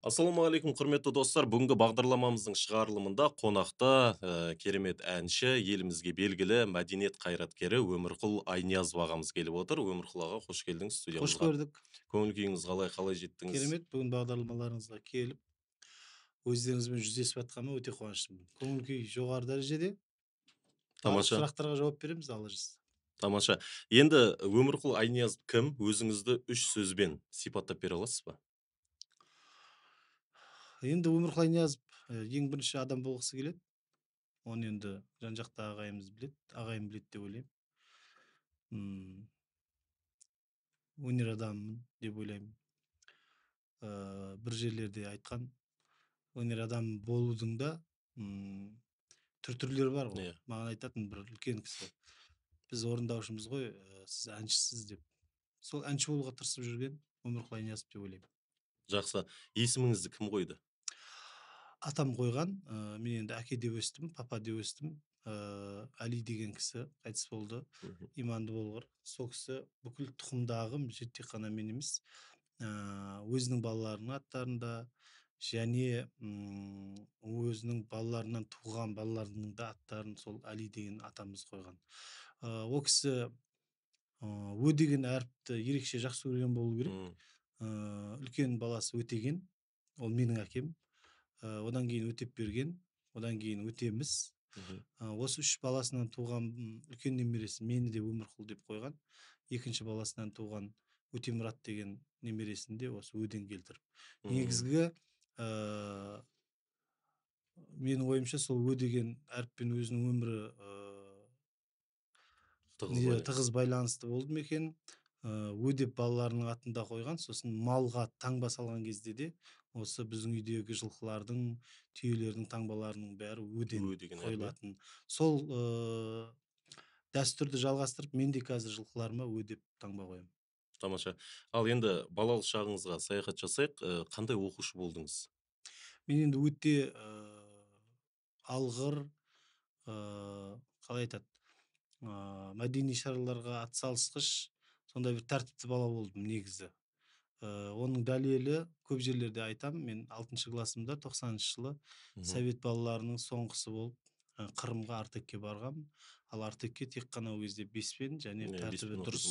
Ассалаумағалейкум, құрметті достар. Бүгінгі бағдарламамыздың шығарылымында қонақта керемет әнші, елімізге белгілі мәдениет қайраткері Өмірқұл Айниязов ағамыз келіп отыр. Өмірқұл аға, қош келдіңіз студиямызға. Қош көрдік. Көңіл күйіңіз қалай, қалай жеттіңіз? Керемет, бүгін бағдарламаларыңызға келіп, өздеріңізбен жүздесіп жатқаныма өте қуаныштымын. Көңіл күй жоғары дәрежеде. Тамаша. Сұрақтарға жауап береміз, Алла жазса. Тамаша. Енді Өмірқұл Айниязов кім? Өзіңізді үш сөзбен сипаттап бере аласыз ба? Енді Өмірқұл Айниязов ең бірінші адам болғысы келеді. Оны енді жан-жақта ағайымыз біледі, ағайым біледі деп ойлаймын. Өнер адамымын деп ойлаймын. Бір жерлерде айтқан, өнер адам болудың да түр-түрлері бар ғой. Маған айтатын бір үлкен кісі, біз орындаушымыз ғой, сіз әншісіз деп. Сол әнші болуға тырысып жүрген Өмірқұл Айниязов деп ойлаймын. Жақсы. Есіміңізді кім қойды? Атам қойған. Мен енді әке деп өстім, папа деп өстім. Әли деген кісі қайтыс болды. Иманды болғыр. Сол кісі бүкіл тұқымдағы, тек қана мен емес, өзінің балаларының аттарында және өзінің балаларынан туған балаларының да аттарын сол Әли деген атамыз қойған. Ол кісі Ö деген әріпті ерекше жақсы көрген болу керек. Үлкен баласы Өтеген, ол менің әкем. Одан кейін Өтепберген, одан кейін Өтеміс. Осы үш баласынан туған үлкен немересі мені де Өмірқұл деп қойған. Екінші баласынан туған Өтемұрат деген немересін де осы Өден келтіріп. Негізгі менің ойымша сол Ö деген әріппен өзінің өмірі тығыз байланысты болды ма екен? Ö деп балаларының атында қойған, сосын малға таңба салған кезде де осы біздің үйдегі жылқылардың, түйелердің таңбаларының бәрі Өден қойылатын. Сол дәстүрді жалғастырып, мен де қазір жылқыларыма Ö деп таңба қоямын. Тамаша. Ал енді балалық шағыңызға саяхат жасайық. Қандай оқушы болдыңыз? Мен енді өте алғыр, қалай айтады, мәдени шараларға атсалысқыш, сондай бір тәртіпті бала болдым негізі. Оның дәлелі көп жерлерде айтам, мен 6 классымда 90 жылы совет балаларының соңғысы болып Қырымға Артекке барғам. Ал Артекке тек қана ол кезде 5-пен және тәртібі дұрыс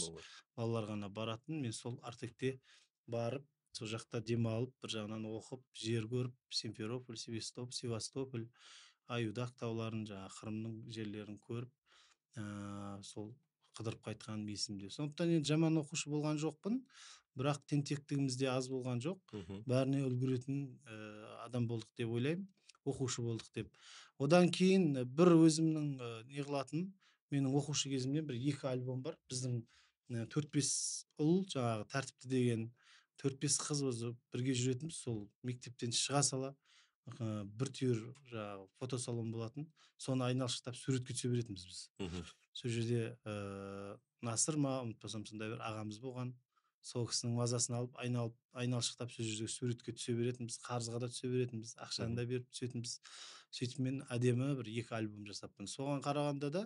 балалар ғана баратын. Мен сол Артекте барып, сол жақта демалып, бір жағынан оқып, жер көріп, Симферополь, Севастополь, Аюдақ тауларын, жаңағы Қырымның жерлерін көріп, сол қыдырып қайтқаным есімде. Сондықтан енді жаман оқушы болған жоқпын, бірақ тентектігіміз де аз болған жоқ. Бәріне үлгеретін адам болдық деп ойлаймын, оқушы болдық деп. Одан кейін бір өзімнің не қылатыным, менің оқушы кезімнен бір 2 альбом бар. Біздің 4-5 ұл, жаңағы тәртіпті деген 4-5 қыз өзі бірге жүретінбіз. Сол мектептен шыға сала бір түйір жаңағы фотосалон болатын, соны айналшықтап суретке түсе беретінбіз біз. Сол жерде Насыр ма, ұмытпасам сондай бір ағамыз болған. Сол кісінің мазасын алып, айналшықтап сол жерде суретке түсе беретінбіз, қарызға да түсе беретінбіз, ақшаны да беріп түсетінбіз. Сөйтіп мен әдемі бір 2 альбом жасаппын. Соған қарағанда да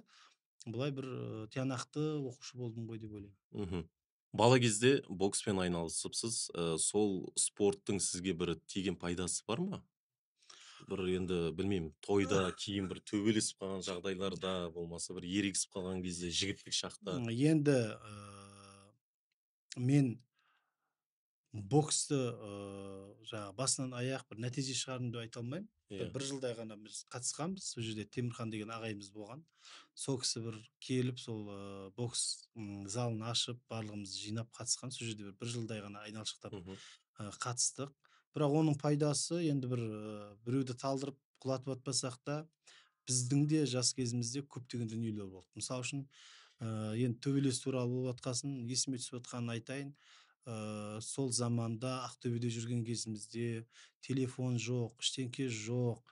былай бір тиянақты оқушы болдым ғой деп ойлаймын. Бала кезде бокспен айналысыпсыз, сол спорттың сізге бір тиген пайдасы бар ма? Бір енді білмеймін, тойда кейін бір төбелесіп қалған жағдайларда, болмаса бір ерегісіп қалған кезде, жігіттік шақта. Енді мен боксты жаңағы басынан аяқ бір нәтиже шығардым деп айта алмаймын. Бір жылдай ғана біз қатысқанбыз. Сол жерде Темірхан деген ағайымыз болған. Сол кісі бір келіп, сол бокс залын ашып, барлығымызды жинап қатысқан. Сол жерде бір жылдай ғана айналшықтап қатыстық. Бірақ оның пайдасы енді бір біреуді талдырып құлатып атпасақ та, біздің де жас кезімізде көптеген дүниелер болды. Мысал үшін, енді төбелес туралы болып жатқасын, есіме түсіп жатқанын айтайын. Сол заманда Ақтөбеде жүрген кезімізде телефон жоқ, ештеңке жоқ.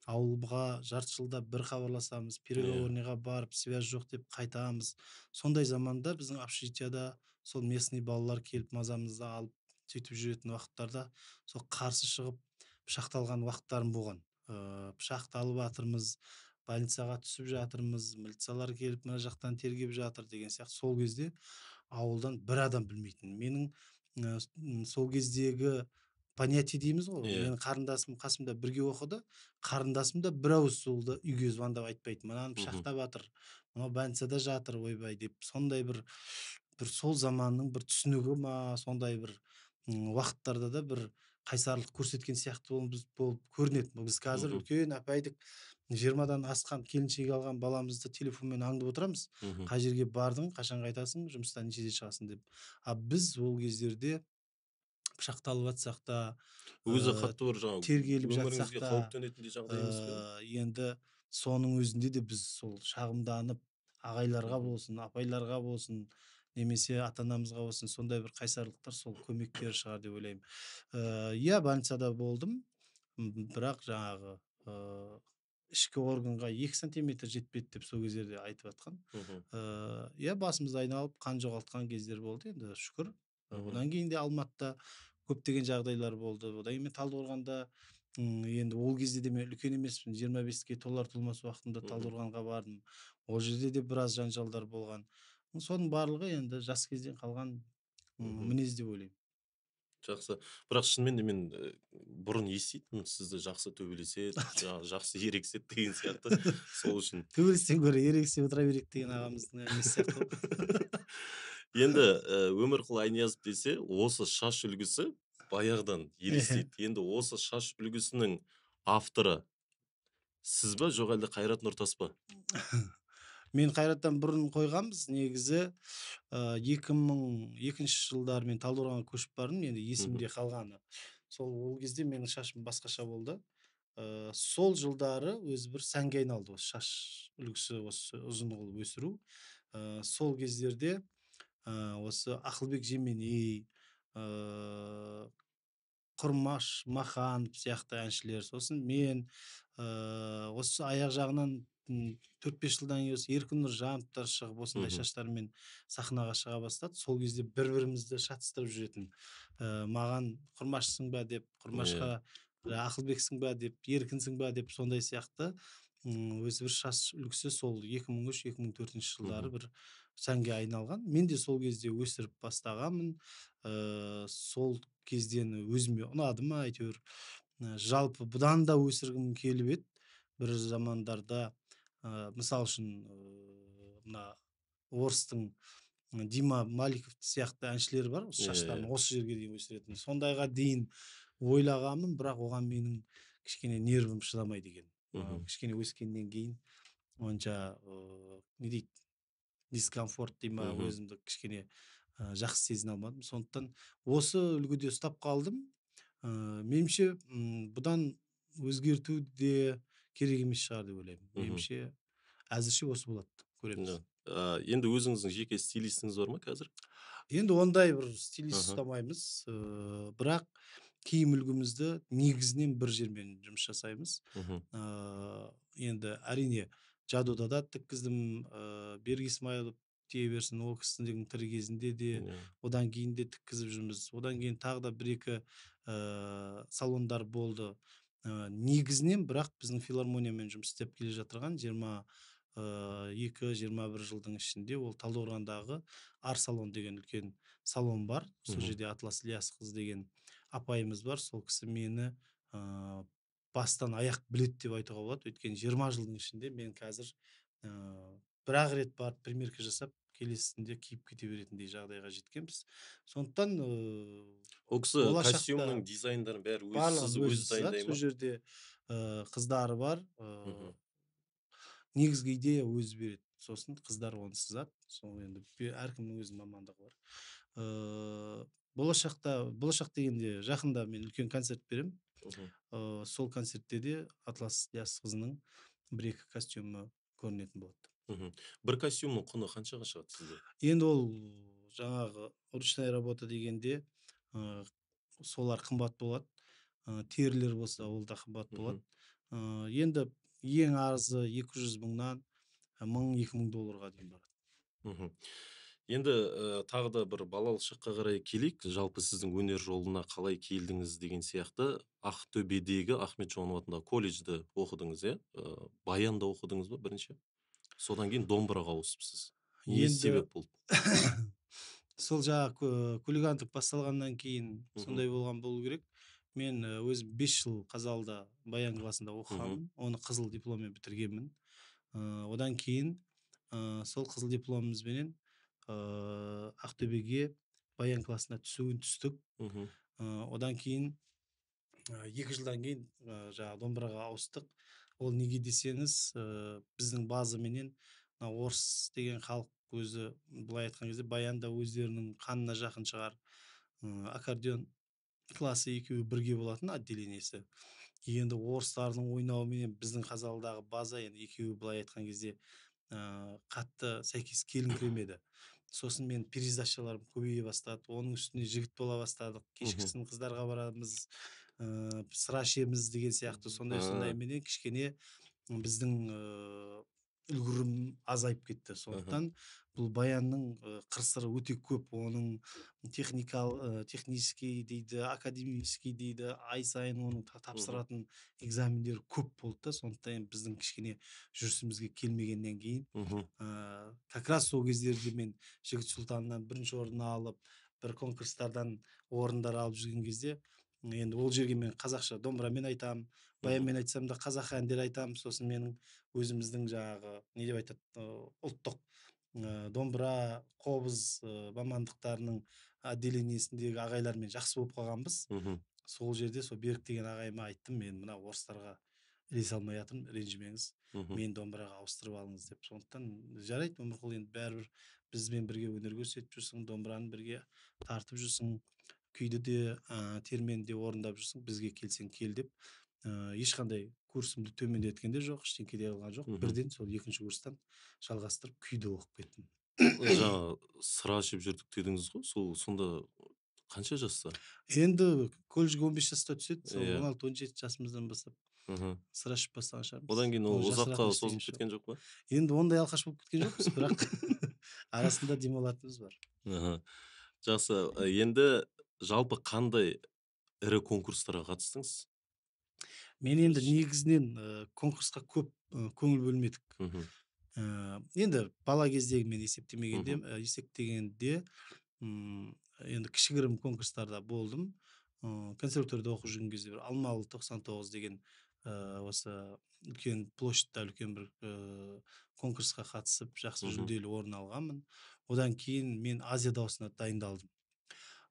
Ауылға жарты жылда бір хабарласамыз, переговорныйға барып, связь жоқ деп қайтамыз. Сондай заманда біздің общежитияда сол местный балалар келіп мазамызды алып, сөйтіп жүретін уақыттарда сол қарсы шығып пышақталған уақыттарым болған. Пышақталып жатырмыз, больницаға түсіп жатырмыз, милициялар келіп мына жақтан тергеп жатыр деген сияқты. Сол кезде ауылдан бір адам білмейтін. Менің сол кездегі Понятие дейміз ғой. Иә. Менің қарындасым қасымда бірге оқыды, қарындасым да бір ауыз солды үйге звондап айтпайды: мынаны пышақтап жатыр, мынау больницада жатыр, ойбай деп. Сондай бір сол заманның бір түсінігі ма, сондай бір уақыттарда да бір қайсарлық көрсеткен сияқты болып көрінеді. Біз қазір үлкен апайдық, 20-дан асқан келіншек алған баламызды телефонмен аңдып отырамыз: қай жерге бардың, қашан қайтасың, жұмыстан нешеде шығасың деп. А біз ол кездерде пышақталып жатсақ та, Өзі қатты бір жаңағы тергеліп жатсақ өміріңізге та, қауіп төнетіндей жағдай емес пе? Енді соның өзінде де біз сол шағымданып ағайларға болсын, апайларға болсын, немесе ата анамызға болсын, сондай бір қайсарлықтар сол көмектері шығар деп ойлаймын. Иә, больницада болдым, бірақ жаңағы ішкі органға 2 сантиметр жетпеді деп сол кездерде айтып жатқан. Иә, басымыз айналып, қан жоғалтқан кездер болды, енді шүкір. Одан кейін де Алматыда көптеген жағдайлар болды. Одан кейін мен Талдықорғанда, енді ол кезде де мен үлкен емеспін, 25-ке толар толмас уақытымда Талдықорғанға бардым. Ол жерде де біраз жанжалдар болған. Соның барлығы енді жас кезден қалған мінез деп ойлаймын. Жақсы. Бірақ шынымен де мен бұрын еститінмін, сізді жақсы төбелеседі, жақсы ерегіседі деген сияқты. Сол үшін. Төбелестен гөрі ерегісе отыра берейік деген ағамыздың әңгімесі сияқты ғой. Енді Өмірқұл Айниязов десе, осы шаш үлгісі баяғыдан елестейді. Енді осы шаш үлгісінің авторы сіз ба, жоқ әлде Қайрат Нұртас па? Мен Қайраттан бұрын қойғанбыз. Негізі, 2002 жылдары мен Талдықорғанға көшіп бардым, енді есімде қалғаны. Сол ол кезде менің шашым басқаша болды. Сол жылдары өзі бір сәнге айналды осы шаш үлгісі, осы ұзын қылып өсіру. Сол кездерде, осы Ақылбек Жеменей, Құрмаш Маханов сияқты әншілер, сосын мен, осы аяқ жағынан 4-5 жылдан кейін осы Еркін Нұржановтар шығып, осындай шаштармен сахнаға шыға бастады. Сол кезде бір-бірімізді шатыстырып жүретін. Маған Құрмашсың ба деп, Құрмашқа Ақылбексің ба деп, Еркінсің ба деп, сондай сияқты, өзі бір шаш үлгісі сол 2003-2004 жылдары бір сәнге айналған. Мен де сол кезде өсіріп бастағанмын. Сол кезден өзіме ұнады ма әйтеуір. Жалпы бұдан да өсіргім келіп еді. Бір замандарда, мысал үшін, мына орыстың Дима Маликов сияқты әншілері бар, осы шаштарын осы жерге дейін өсіретін. Сондайға дейін ойлағанмын, бірақ оған менің кішкене нервім шыдамайды екен. Кішкене өскеннен кейін онша, не дейді, дискомфорт дей ма, өзімді кішкене жақсы сезіне алмадым. Сондықтан осы үлгіде ұстап қалдым. Меніңше, бұдан өзгерту де керек емес шығар деп ойлаймын. Меніңше, әзірше осы болады, көреміз. Енді өзіңіздің жеке стилистіңіз бар ма қазір? Енді ондай бір стилист ұстамаймыз, бірақ киім үлгімізді негізінен бір жермен жұмыс жасаймыз. Енді әрине Жадуда да тіккіздім, Берік Исмайлов тие берсін, ол кісінің тірі кезінде де, одан кейін де тіккізіп жүрміз. Одан кейін тағы да бір-екі салондар болды. Негізінен бірақ біздің филармониямен жұмыс істеп келе жатырған жиырма екі, жиырма бір жылдың ішінде ол Талдықорғандағы Ар салон деген үлкен салон бар. Сол жерде Атлас Ілиясқызы деген апайымыз бар. Сол кісі мені бастан аяқ біледі деп айтуға болады. Өйткені 20 жылдың ішінде мен қазір бір-ақ рет барып примерка жасап, келесінде киіп кете беретіндей жағдайға жеткенбіз. Сондықтан, Ол кісі болашақта костюмнің дизайндарын бәрі өзі барлығын сызып, өзі өзі сызады. дайындай Сол ма? жерде қыздары бар, негізгі идея өзі береді. Сосын қыздар оны сызады. Сол енді әркімнің өзінің мамандығы бар. Болашақта, болашақ дегенде жақында мен үлкен концерт беремін. Сол концертте де Атлас Ілиясқызының бір-екі костюмі көрінетін болады. Бір костюмнің құны қаншаға шығады сізде? Енді ол жаңағы ручная работа дегенде, солар қымбат болады. Терілер болса, ол да қымбат болады. Енді ең арзы екі жүз мыңнан мың, екі мың долларға дейін барады. Енді тағы да бір балалық шаққа қарай келейік. Жалпы сіздің өнер жолына қалай келдіңіз деген сияқты. Ақтөбедегі Ахмет Жұбанов атындағы колледжді оқыдыңыз, иә? Баянда оқыдыңыз ба бірінші? Содан кейін домбыраға ауысыпсыз. Не себеп болды? Сол жаңағы хулигандық басталғаннан кейін сондай болған болу керек. Мен өзім 5 жыл Қазалыда баян классында оқығанмын, оны қызыл дипломмен бітіргенмін. Одан кейін сол қызыл дипломымызбенен Ақтөбеге баян классына түсуін түстік. Одан кейін 2 жылдан кейін жаңағы домбыраға ауыстық. Ол неге десеңіз, біздің базаменен мына орыс деген халық өзі былай айтқан кезде баянда өздерінің қанына жақын шығар. Аккордеон классы екеуі бірге болатын отделениесі. Енді орыстардың ойнауыменен біздің Қазалыдағы база енді екеуі былай айтқан кезде қатты сәйкес келіңкіремеді. Сосын мен пересдачаларым көбейе бастады. Оның үстіне жігіт бола бастадық. Кешкісін қыздарға барамыз, сыра ішеміз деген сияқты сондай сондайменен кішкене біздің үлгерім азайып кетті. Сондықтан бұл баянның қыр-сыры өте көп. Оның техникал, технический дейді, академический дейді, ай сайын оның тапсыратын экзамендері көп болды да. Сондықтан енді біздің кішкене жүрісімізге келмегеннен кейін, как раз сол кездерде мен Жігіт Сұлтаннан бірінші орын алып, бір конкурстардан орындар алып жүрген кезде, енді ол жерге мен қазақша домбырамен айтамын, баянмен айтсам да қазақ әндер айтамын. Сосын менің өзіміздің жаңағы не деп айтады, ұлттық домбыра, қобыз мамандықтарының отделениесіндегі ағайлармен жақсы болып қалғанбыз. Сол жерде сол Берік деген ағайыма айттым, мен мына орыстарға ілесе алмай жатырмын, ренжімеңіз, мен домбыраға ауыстырып алыңыз деп. Сондықтан жарайды, Өмірқұл, енді бәрібір бізбен бірге өнер көрсетіп жүрсің, домбыраны бірге тартып жүрсің, күйді де, термені де орындап жүрсің, бізге келсең кел деп. Ешқандай курсымды төмендеткен де жоқ, ештеңке де қылған жоқ. Бірден сол екінші курстан жалғастырып күйді оқып кеттім. Жаңа сыра ішіп жүрдік дедіңіз ғой, сол сонда қанша жаста? Енді колледжге 15 жаста түседі, сол 16-17 жасымыздан бастап сыра ішіп бастаған шығармыз. Одан кейін ол Ол ұзаққа жасыратын созылып ештеңе кеткен жоқ па? Енді ондай алқаш болып кеткен жоқпыз, бірақ арасында демалатынымыз бар. Жақсы, енді жалпы қандай ірі конкурстарға қатыстыңыз? Мен енді негізінен конкурсқа көп көңіл бөлмедік. Енді бала кездегі мен есептемегенде, есептегенде, енді кішігірім конкурстарда болдым. Консерваторияда оқып жүрген кезде бір Алмалы 99 деген, осы үлкен площадьта үлкен бір конкурсқа қатысып, жақсы жүлделі орын алғанмын. Одан кейін мен Азия дауысына дайындалдым.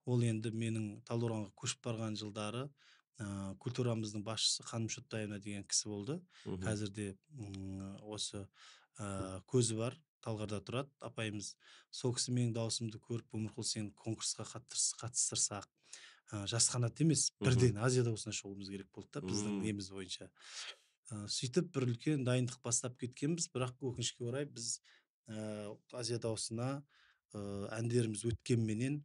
Ол енді менің Талдықорғанға көшіп барған жылдары, культурамыздың басшысы Ханым Шоттаевна деген кісі болды. Қазір де, осы, көзі бар, Талғарда тұрады апайымыз. Сол кісі менің дауысымды көріп, Өмірқұл, сен конкурсқа қатыстырсақ, жас қанат емес, бірден Азия дауысына шығуымыз керек болды да, біздің неміз бойынша. Сөйтіп бір үлкен дайындық бастап кеткенбіз, бірақ өкінішке орай біз, Азия дауысына, әндеріміз өткенменен,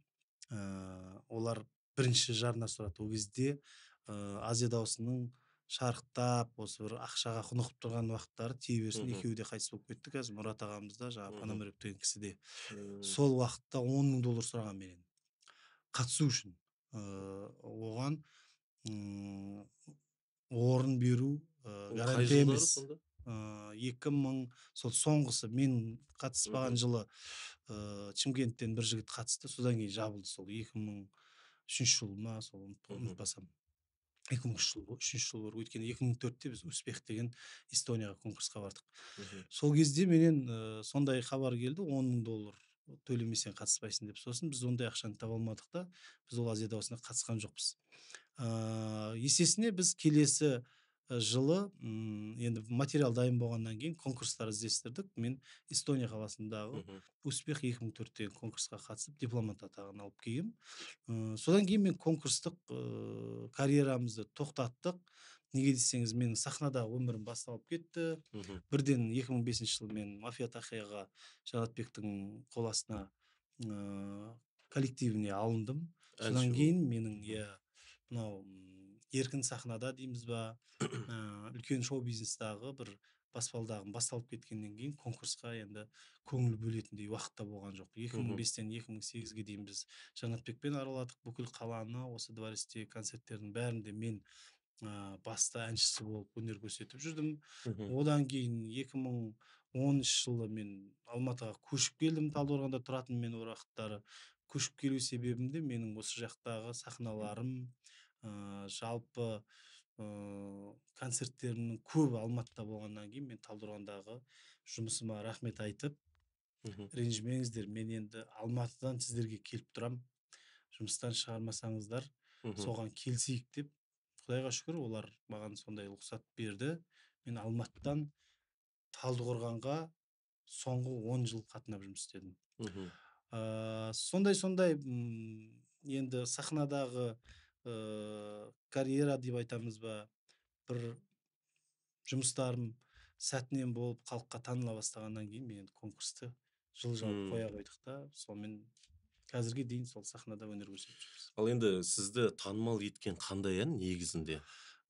олар бірінші жарна сұрады. Ол кезде, Азия дауысының шарықтап, осы бір ақшаға құнығып тұрған уақыттары тие берсін, екеуі де қайтыс болып кетті қазір. Мұрат ағамыз да, жаңағы Пономарев деген кісі де. Сол уақытта он мың доллар сұраған менен қатысу үшін. Оған, орын беру, Ол қай гарантия жылдары емес. сонда? 2000, сол соңғысы мен қатыспаған жылы, Шымкенттен бір жігіт қатысты, содан кейін жабылды сол 2003 жыл ма, сол ұмытпасам. 2003 жыл, үшінші жыл бар. Өйткені 2004-те біз Успех деген Эстонияға конкурсқа бардық. Сол кезде менен, сондай хабар келді, он мың доллар төлемесең қатыспайсың деп. Сосын біз ондай ақшаны таба алмадық та, біз ол Азия дауысына қатысқан жоқпыз. Есесіне біз келесі жылы, енді материал дайын болғаннан кейін конкурстар іздестірдік. Мен Эстония қаласындағы Успех 2004 деген конкурсқа қатысып, дипломант атағын алып келгенмін. Содан кейін мен конкурстық, карьерамызды тоқтаттық. Неге десеңіз, менің сахнада өмірім басталып кетті. Бірден 2005 жылы мен Мафия Тахияға Жанатбектің қол астына, коллективіне алындым. Әнші Содан болып. кейін менің, иә, мынау, еркін сахнада дейміз ба, үлкен шоу бизнестағы бір баспалдағым басталып кеткеннен кейін конкурсқа енді көңіл бөлетіндей уақыт та болған жоқ. 2005-тен 2008-ге дейін біз Жанатбекпен араладық бүкіл қаланы, осы дворецтегі концерттердің бәрінде мен, басты әншісі болып өнер көрсетіп жүрдім. Одан кейін 2013 жылы мен Алматыға көшіп келдім, Талдықорғанда тұратын мен ол уақыттары. Көшіп келу себебім де менің осы жақтағы сахналарым, Жалпы концерттерімнің көбі Алматыда болғаннан кейін мен Талдықорғандағы жұмысыма рахмет айтып, ренжімеңіздер, мен енді Алматыдан сіздерге келіп тұрам, жұмыстан шығармасаңыздар, соған келісейік деп. Құдайға шүкір, олар маған сондай рұқсат берді. Мен Алматыдан Талдықорғанға соңғы 10 жыл қатынап жұмыс істедім. Сондай енді сахнадағы карьера деп айтамыз ба, бір жұмыстарым сәтінен болып халыққа таныла бастағаннан кейін мен енді конкурсты жыл жауып қоя қойдық та, сонымен қазірге дейін сол сахнада өнер көрсетіп жүрміз. Ал енді сізді танымал еткен қандай ән негізінде?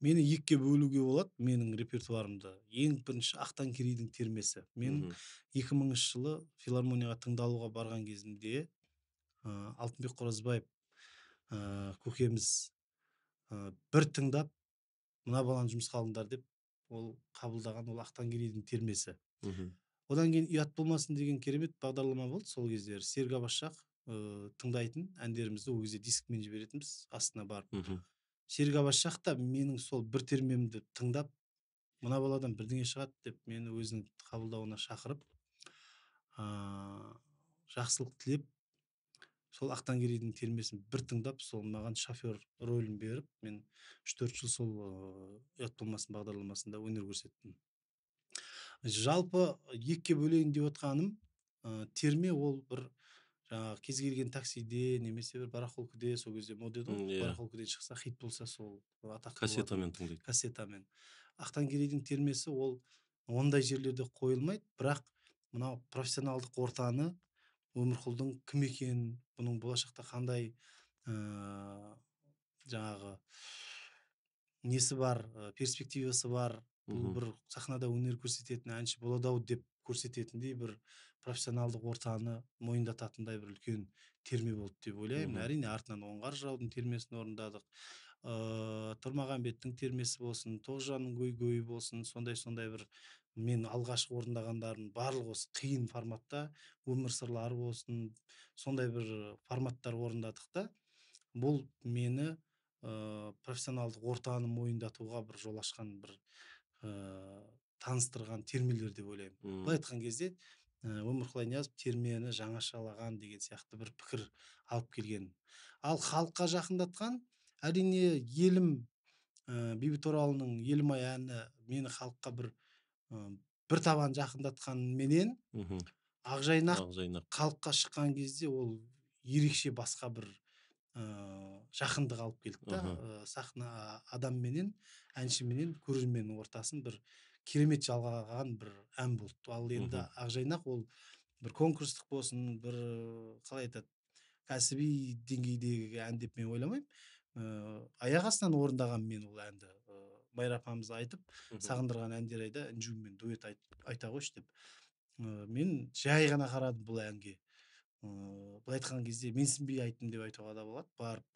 Мені екіге бөлуге болады менің репертуарымды. Ең бірінші Ақтан Керейдің термесі. Мен 2000 жылы филармонияға тыңдалуға барған кезімде Алтынбек Қоразбаев көкеміз бір тыңдап, мына баланы жұмысқа алыңдар деп ол қабылдаған, ол Ақтан Керейдің термесі. Одан кейін ұят болмасын деген керемет бағдарлама болды сол кездері. Серік Аббасшах тыңдайтын әндерімізді ол кезде дискімен жіберетінбіз астына барып. Серік Аббасшах та менің сол бір термемді тыңдап, мына баладан бірдеңе шығады деп мені өзінің қабылдауына шақырып, жақсылық тілеп, сол Ақтан Керейдің термесін бір тыңдап, сол маған шофер рөлін беріп, мен 3-4 жыл сол ұят болмасын бағдарламасында өнер көрсеттім. Жалпы екіге бөлейін деп отқаным, терме ол бір жаңағы кез келген таксиде немесе бір барахолкіде, сол кезде мода еді ғой, барахолкіден шықса, хит болса, сол атақты. Кассетамен тыңдайды. Кассетамен. Ақтан Керейдің термесі ол ондай жерлерде қойылмайды, бірақ мынау профессионалдық ортаны, Өмірқұлдың кім екенін, бұның болашақта қандай жаңағы несі бар, перспективасы бар, бұл бір сахнада өнер көрсететін әнші болады ау деп көрсететіндей бір профессионалдық ортаны мойындататындай бір үлкен терме болды деп ойлаймын. Әрине, артынан Оңғар жыраудың термесін орындадық, Тұрмағамбеттің термесі болсын, Тоғжанның гөй гөйі болсын, сондай сондай бір мен алғашқы орындағандарым барлығы осы қиын форматта, өмір сырлары болсын, сондай бір форматтар орындадық та. Бұл мені профессионалдық ортаны мойындатуға бір жол ашқан, бір таныстырған термелер деп ойлаймын. Былай айтқан кезде, Өмірқұл Айниязов термені жаңашалаған деген сияқты бір пікір алып келген. Ал халыққа жақындатқан, әрине, елім, Бейбіт Оралының «Елім ай» әні мені халыққа бір табан жақындатқанменен, Ақжайнақ Ақжайнақ халыққа шыққан кезде ол ерекше басқа бір жақындық алып келді да. Сахна адамменен, әншіменен көрерменнің ортасын бір керемет жалғаған бір ән болды. Ал енді Ақжайнақ ол бір конкурстық болсын, бір қалай айтады, кәсіби деңгейдегі ән деп мен ойламаймын. Аяқ астынан орындаған мен ол әнді, Майра апамыз айтып, «Сағындырған әндер айда Інжумен дуэт айта қойшы» деп. Мен жай ғана қарадым бұл әнге. Былай айтқан кезде, менсінбей айттым деп айтуға да болады. Барып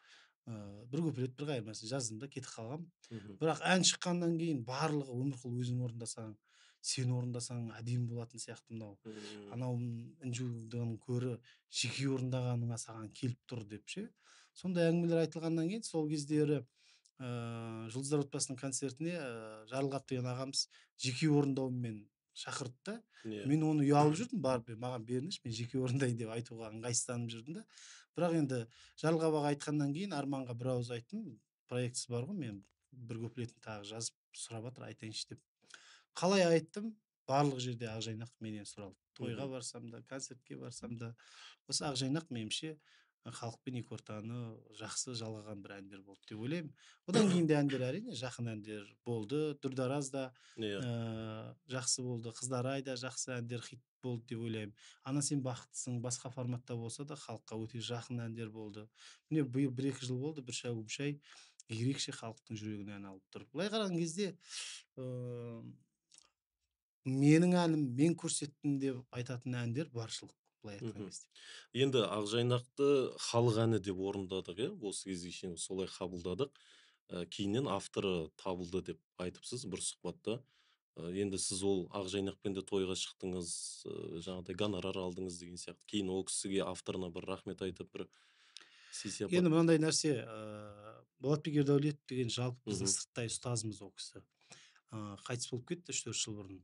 бір куплет, бір қайырмасын жаздым да, кетіп қалғанмын. Бірақ ән шыққаннан кейін барлығы: «Өмірқұл, өзің орындасаң, сен орындасаң әдемі болатын сияқты мынау, анау Інжудан көрі жеке орындағаныңа саған келіп тұр» деп ше. Сондай әңгімелер айтылғаннан кейін сол кездері Жұлдыздар отбасының концертіне Жарылғап деген ағамыз жеке орындауымен шақырды да. Мен оны ұялып жүрдім барып, «Маған беріңізші, мен жеке орындайын» деп айтуға ыңғайсызданып жүрдім да. Бірақ енді Жарылғап аға айтқаннан кейін Арманға бір ауыз айттым: «Проектісі бар ғой, мен бір куплетін тағы жазып сұрап жатыр, айтайыншы» деп. Қалай айттым, барлық жерде Ақжайнақ менен сұралды. Тойға барсам да, концертке барсам да, осы Ақжайнақ, меніңше, халықпен екі ортаны жақсы жалғаған бір әндер болды деп ойлаймын. Одан кейін де әндер, әрине, жақын әндер болды. Дүрдараз да жақсы болды, Қыздар ай да жақсы әндер, хит болды деп ойлаймын. Ана, сен бақыттысың басқа форматта болса да, халыққа өте жақын әндер болды. Міне, биыл 1-2 жыл болды, бір шәугім шай ерекше халықтың жүрегіне ән алып тұр. Былай қараған кезде, менің әнім, мен көрсеттім деп айтатын әндер баршылық, былай айтқан кезде. Енді Ақжайнақты халық әні деп орындадық, иә, осы кезге шейін солай қабылдадық. Кейіннен авторы табылды деп айтыпсыз бір сұхбатта. Енді сіз ол Ақжайнақпен де тойға шықтыңыз, жаңағыдай гонорар алдыңыз деген сияқты. Кейін ол кісіге, авторына бір рахмет айтып, бір Сейсе Енді апа. Мынандай нәрсе, Болатбек Ердәулетов деген жалпы біздің сырттай ұстазымыз ол кісі. Қайтыс болып кетті 3-4 жыл бұрын.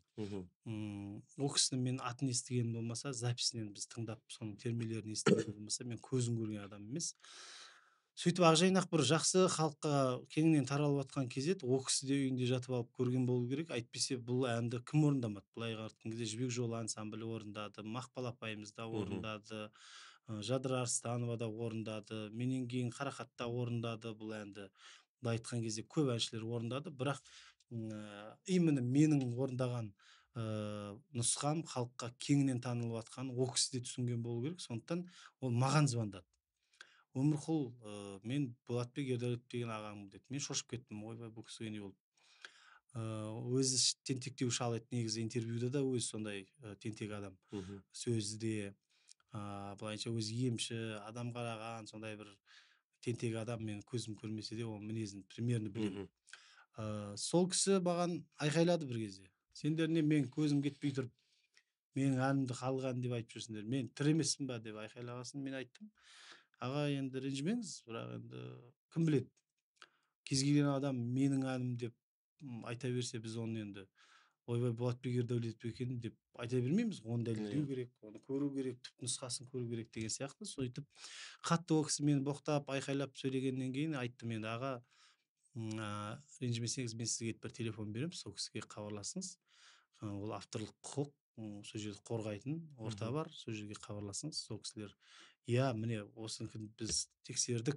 Ол кісінің мен атын естігенім болмаса, записінен біз тыңдап, соның термелерін естігенім болмаса, мен көзін көрген адам емес. Сөйтіп Ақжайнақ бір жақсы халыққа кеңінен таралып жатқан кез еді. Ол кісі де үйінде жатып алып көрген болу керек, әйтпесе бұл әнді кім орындамады? Былай қаратқан кезде Жібек жолы ансамблі орындады, Мақпал апайымыз да орындады, Жадыра Арыстанова да орындады, менен кейін Қарақат та орындады бұл әнді. Былай айтқан кезде көп әншілер орындады, бірақ именно менің орындаған нұсқам халыққа кеңінен танылып жатқанын ол кісі де түсінген болу керек. Сондықтан ол маған звондады: «Өмірқұл, мен Болатбек Ердәулетов деген ағаңмын», — деді. Мен шошып кеттім: «Ойбай, бұл кісіге не болды?» Өзі тентектеу шал еді негізі, интервьюда да өзі сондай тентек адам. Сөзі де былайынша өзі емші адам қараған, сондай бір тентек адам. Мен көзім көрмесе де, оның мінезін примерно білемін. Сол кісі маған айқайлады бір кезде: «Сендер не, мен көзім кетпей тұрып менің әнімді халық әні деп айтып жүрсіңдер, мен тірі емеспін ба?» — деп айқайлаған. Мен айттым: «Аға, енді ренжімеңіз, бірақ енді кім біледі, кез келген адам менің әнім деп айта берсе, біз оны енді ойбай, Болатбек Ердәулетов екен деп айта бермейміз, оны дәлелдеу керек, оны көру керек, түп нұсқасын көру керек» деген сияқты. Сөйтіп қатты ол кісі мені боқтап, айқайлап сөйлегеннен кейін айттым: «Енді, аға, ренжімесеңіз, мен сізге бір телефон беремін, сол кісіге хабарласыңыз. Ол авторлық құқық сол жерде қорғайтын орта бар, сол жерге хабарласыңыз. Сол кісілер: иә, міне, осыныкін біз тексердік,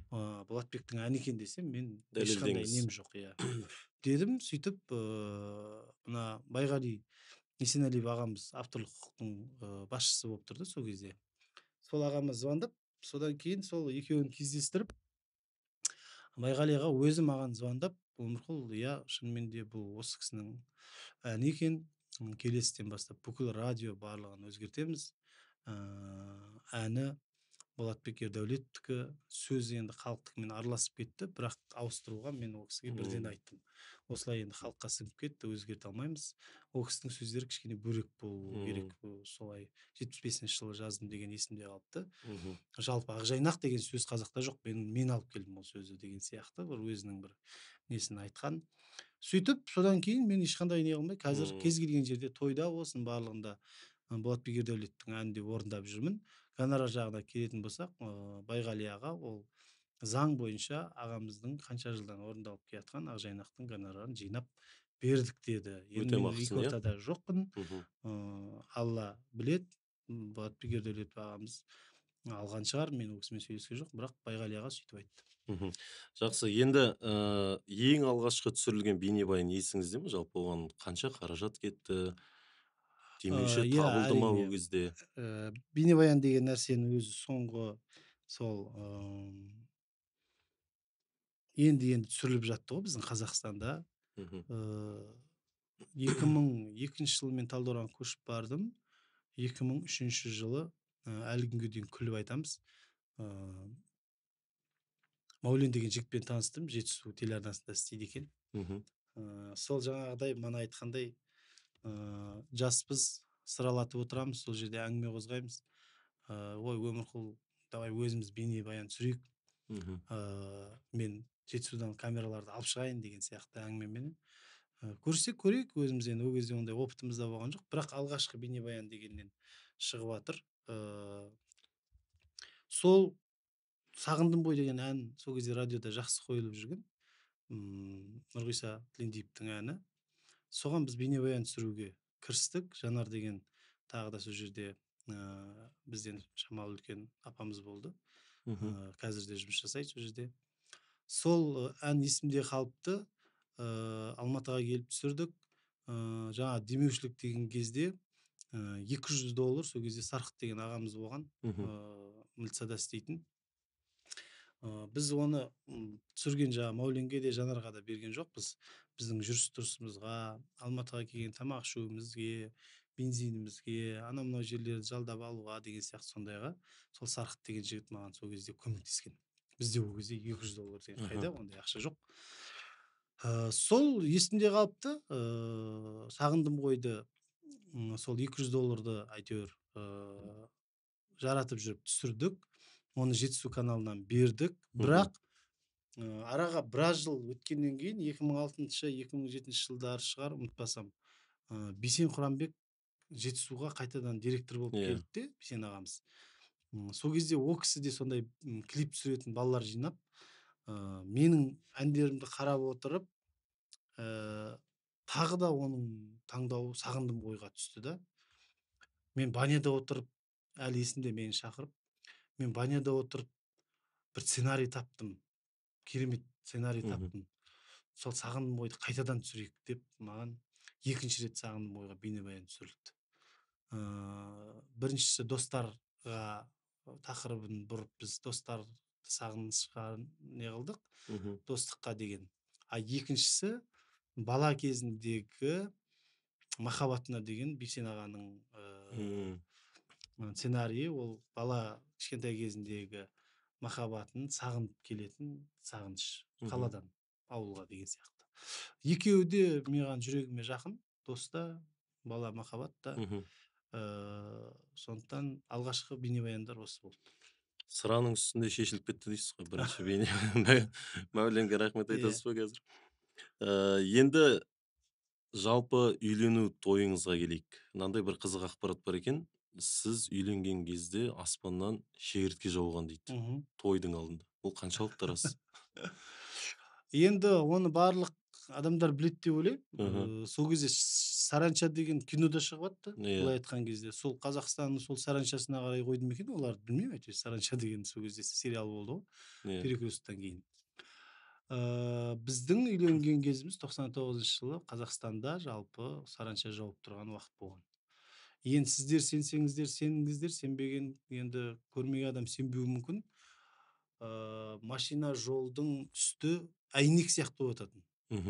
Болатбектің әні екен десе, мен ешқандай Дәлелдеңіз. нем жоқ, иә», — дедім. Сөйтіп мына Байғали Есенәлиев ағамыз авторлық құқықтың басшысы болып тұрды сол кезде. Сол ағама звондап, содан кейін сол екеуін кездестіріп, Байғали аға өзі маған звондап: «Өмірқұл, иә, шынымен де бұл осы кісінің әні екен. Келесіден бастап бүкіл радио барлығын өзгертеміз. Әні Болатбек Ердәулетовтікі, сөзі енді халықтікімен араласып кетті, бірақ ауыстыруға мен ол кісіге бірден айттым: осылай енді халыққа сіңіп кетті, өзгерте алмаймыз. Ол кісінің сөздері кішкене бөлек болу керек, солай 75-жылы жаздым деген есімде қалыпты. Жалпы Ақжайнақ деген сөз қазақта жоқ, мен алып келдім ол сөзді» деген сияқты бір өзінің бір несін айтқан. Сөйтіп содан кейін мен ешқандай не қылмай, қазір кез келген жерде, тойда болсын, барлығында Болатбек Ердәулеттің әнін деп орындап жүрмін. Гонорар жағына келетін болсақ, Байғали аға ол заң бойынша ағамыздың қанша жылдан орындалып келатқан Ақжайнақтың гонорарын жинап бердік деді. Енді мен Өтемақысын, екі иә? ортада жоқпын. Алла біледі, Болатбек Ердәулетов ағамыз алған шығар, мен ол кісімен сөйлескен жоқпын, бірақ Байғали аға сөйтіп айтты. Жақсы, енді ең алғашқы түсірілген бейнебаян есіңізде ме? Жалпы оған қанша қаражат кетті? Демеуші Иә, табылды ма ол әрине. кезде? Бейнебаян деген нәрсенің өзі соңғы сол енді енді түсіріліп жатты ғой біздің Қазақстанда. 2002 жылы мен Талдықорғанға көшіп бардым. 2003 жылы, әлі күнге дейін күліп айтамыз, Мәулен деген жігітпен таныстым, Жетісу телеарнасында істейді екен. Сол жаңағыдай мана айтқандай, жаспыз, сыралатып отырамыз, сол жерде әңгіме қозғаймыз: «Ой, Өмірқұл, давай өзіміз бейнебаян түсірейік, мен Жетісудан камераларды алып шығайын» деген сияқты әңгімеменен. Көрсек көрейік өзіміз, енді ол кезде ондай опытымыз да болған жоқ, бірақ алғашқы бейнебаян дегеннен шығып жатыр. Сол «Сағындым ғой» деген ән сол кезде радиода жақсы қойылып жүрген, Нұрғиса Тілендиевтің әні. Соған біз бейнебаян түсіруге кірістік. Жанар деген тағы да сол жерде бізден шамалы үлкен апамыз болды. Қазір де жұмыс жасайды сол жерде. Сол ән есімде қалыпты. Алматыға келіп түсірдік. Жаңа демеушілік деген кезде 200 доллар, сол кезде Сарқыт деген ағамыз болған, милицияда істейтін. Біз оны түсірген жаңа Мәуленге де, Жанарға да берген жоқпыз. Біздің жүріс тұрысымызға, Алматыға келген тамақ ішуімізге, бензинімізге, анау мынау жерлерді жалдап алуға деген сияқты сондайға сол Сарқыт деген жігіт маған сол кезде көмектескен. Бізде ол кезде 200 доллар деген қайда, ондай ақша жоқ. Сол есімде қалыпты. «Сағындым қойды» сол 200 долларды әйтеуір жаратып жүріп түсірдік. Оны Жетісу каналынан бердік. Бірақ араға біраз жыл өткеннен кейін, 2006-2007 жылдары шығар, ұмытпасам, Бейсен Құранбек Жетісуға қайтадан директор болып келді де, Бейсен ағамыз. Сол кезде ол кісі де сондай клип түсіретін балалар жинап, менің әндерімді қарап отырып, тағы да оның таңдауы «Сағындым ғойға» түсті да. Мен баняда отырып, әлі есімде, мені шақырып, мен баняда отырып бір сценарий таптым, керемет сценарий таптым, сол «Сағындым ғойды» қайтадан түсірейік деп, маған екінші рет «Сағындым ғойға» бейнебаян түсірілді. Біріншісі достарға тақырыбын бұрып, біз достарды сағынышқа не қылдық, достыққа деген. А екіншісі бала кезіндегі махаббатына деген Бейсен ағаның сценарийі. Ол бала кішкентай кезіндегі махаббатын сағынып келетін сағыныш, қаладан ауылға деген сияқты. Екеуі де маған, жүрегіме жақын: дос та, бала махаббат та. Сондықтан алғашқы бейнебаяндар осы болды. Сыраның үстінде шешіліп кетті дейсіз ғой бірінші бейне. Мәуленге рахмет айтасыз ба қазір? Енді жалпы үйлену тойыңызға келейік. Мынандай бір қызық ақпарат бар екен: сіз үйленген кезде аспаннан шегіртке жауған дейді тойдың алдында. Ол қаншалықты рас? Енді оны барлық адамдар біледі деп ойлаймын. Сол кезде «Саранча» деген кинода шығып жатты. Былай айтқан кезде, сол Қазақстанның сол саранчасына қарай қойды ма екен оларды, білмеймін. Әйтеуір «Саранча» деген сол кезде сериал болды ғой, «Перекрёстоктан» кейін. Біздің үйленген кезіміз 99 жылы, Қазақстанда жалпы саранча жауып тұрған уақыт болған. Енді сіздер сенсеңіздер, сеніңіздер, сенбеген, енді көрмеген адам сенбеуі мүмкін. Машина жолдың үсті әйнек сияқты болып жататын,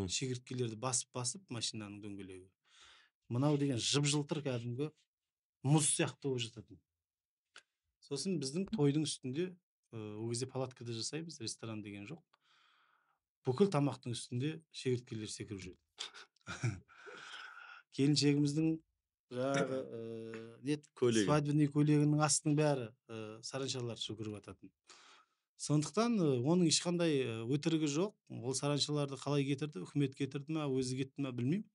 шегірткелерді басып басып машинаның дөңгелегі мынау деген жып жылтыр, кәдімгі мұз сияқты болып жататын. Сосын біздің тойдың үстінде, ол кезде палаткада жасаймыз, ресторан деген жоқ, бүкіл тамақтың үстінде шегірткелер секіріп жүреді. Келіншегіміздің жаңағы не Көйлегі. свадебный көйлегінің астының бәрі саранчалар жүгіріп жататын. Сондықтан оның ешқандай өтірігі жоқ. Ол саранчаларды қалай кетірді, үкімет кетірді ма, өзі кетті ма, білмеймін.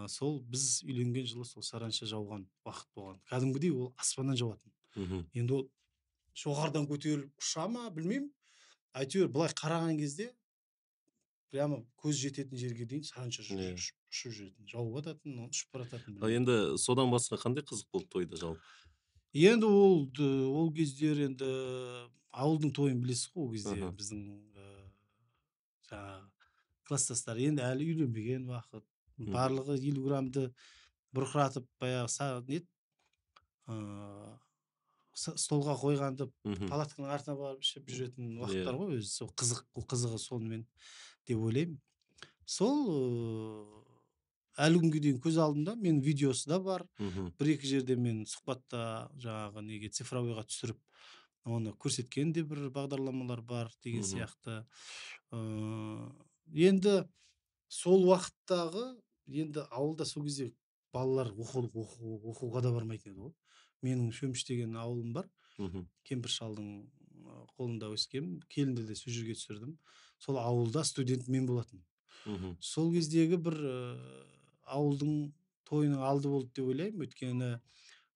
Сол біз үйленген жылы сол саранча жауған уақыт болған, кәдімгідей ол аспаннан жауатын. Енді ол жоғарыдан көтеріліп ұша ма, білмеймін, әйтеуір былай қараған кезде прямо көз жететін жерге дейін саранча ұшып жүретін, жауып жататын, ұшып бара жататын. Ал енді содан басқа қандай қызық болды тойда жалпы? Енді ол кездер, енді ауылдың тойын білесіз ғой. Ол кезде біздің жаңағы класстастар енді әлі үйленбеген уақыт, барлығы 50 граммды бұрқыратып, баяғы не столға қойғанды палатканың артына барып ішіп жүретін уақыттар ғой өзі. Сол қызық, қызығы сонымен деп ойлаймын. Сол әлі күнге дейін көз алдымда, менің видеосы да бар. Бір екі жерде мен сұхбатта жаңағы неге, цифровойға түсіріп, оны көрсеткен де бір бағдарламалар бар деген сияқты. Енді сол уақыттағы, енді ауылда сол кезде балалар оқуға да бармайтын еді ғой. Менің Шөміш деген ауылым бар, кемпір шалдың қолында өскенмін, келінді де сол жерге түсірдім. Сол ауылда студент мен болатынмын. Сол кездегі бір ауылдың тойының алды болды деп ойлаймын, өйткені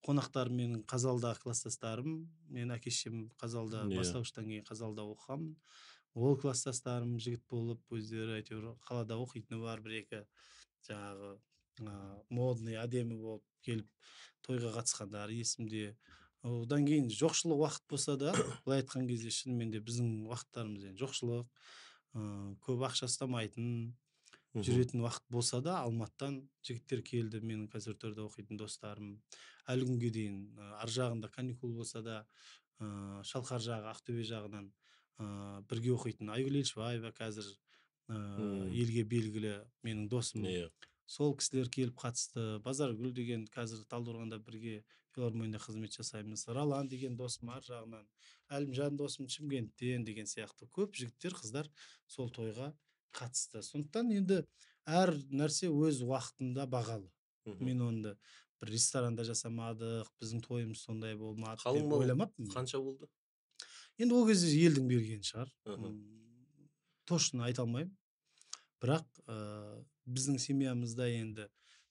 қонақтар менің Қазалдағы класстастарым. Мен әке шешем Қазалда, бастауыштан кейін Қазалда оқығанмын. Ол класстастарым жігіт болып өздері әйтеуір қалада оқитыны бар, бір екі жаңағы модный, әдемі болып келіп тойға қатысқандары есімде. Одан кейін жоқшылық уақыт болса да, былай айтқан кезде, шынымен де біздің уақыттарымыз енді жоқшылық, көп ақша ұстамайтын, жүретін уақыт болса да, Алматыдан жігіттер келді, менің консерваторияда оқитын достарым. Әлі күнге дейін ар жағында каникул болса да, Шалқар жағы, Ақтөбе жағынан бірге оқитын Айгүл Елшібаева, қазір елге белгілі менің досым, сол кісілер келіп қатысты. Базаргүл деген, қазір Талдықорғанда бірге филармонияда қызмет жасаймыз. Ролан деген досым ар жағынан, Әлімжан досым Шымкенттен деген сияқты көп жігіттер, қыздар сол тойға қатысты. Сондықтан енді әр нәрсе өз уақытында бағалы. Мен оны бір ресторанда жасамадық, біздің тойымыз сондай болмады Қалың деп мал ойламаппын. қанша болды? Енді ол кезде елдің бергені шығар. Точно айта алмаймын. Бірақ біздің семьямызда енді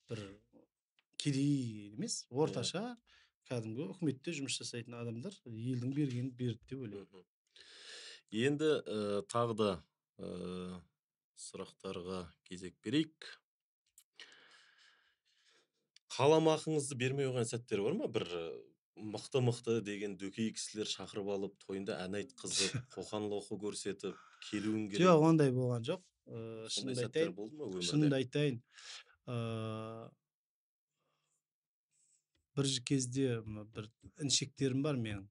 бір кедей емес, орташа, кәдімгі үкіметте жұмыс жасайтын адамдар елдің бергенін берді деп ойлаймын. Енді тағы да сұрақтарға кезек берейік. Қаламақыңызды бермей қойған сәттер бар ма? Бір мықты-мықты деген дөкей кісілер шақырып алып, тойында ән айтқызып, қоқан-лоқы көрсетіп, келуің керек. Жоқ, ондай болған жоқ. Сондай сәттер болды ма өмірде? Шынымды айтайын. Бір кезде бір інішектерім бар менің.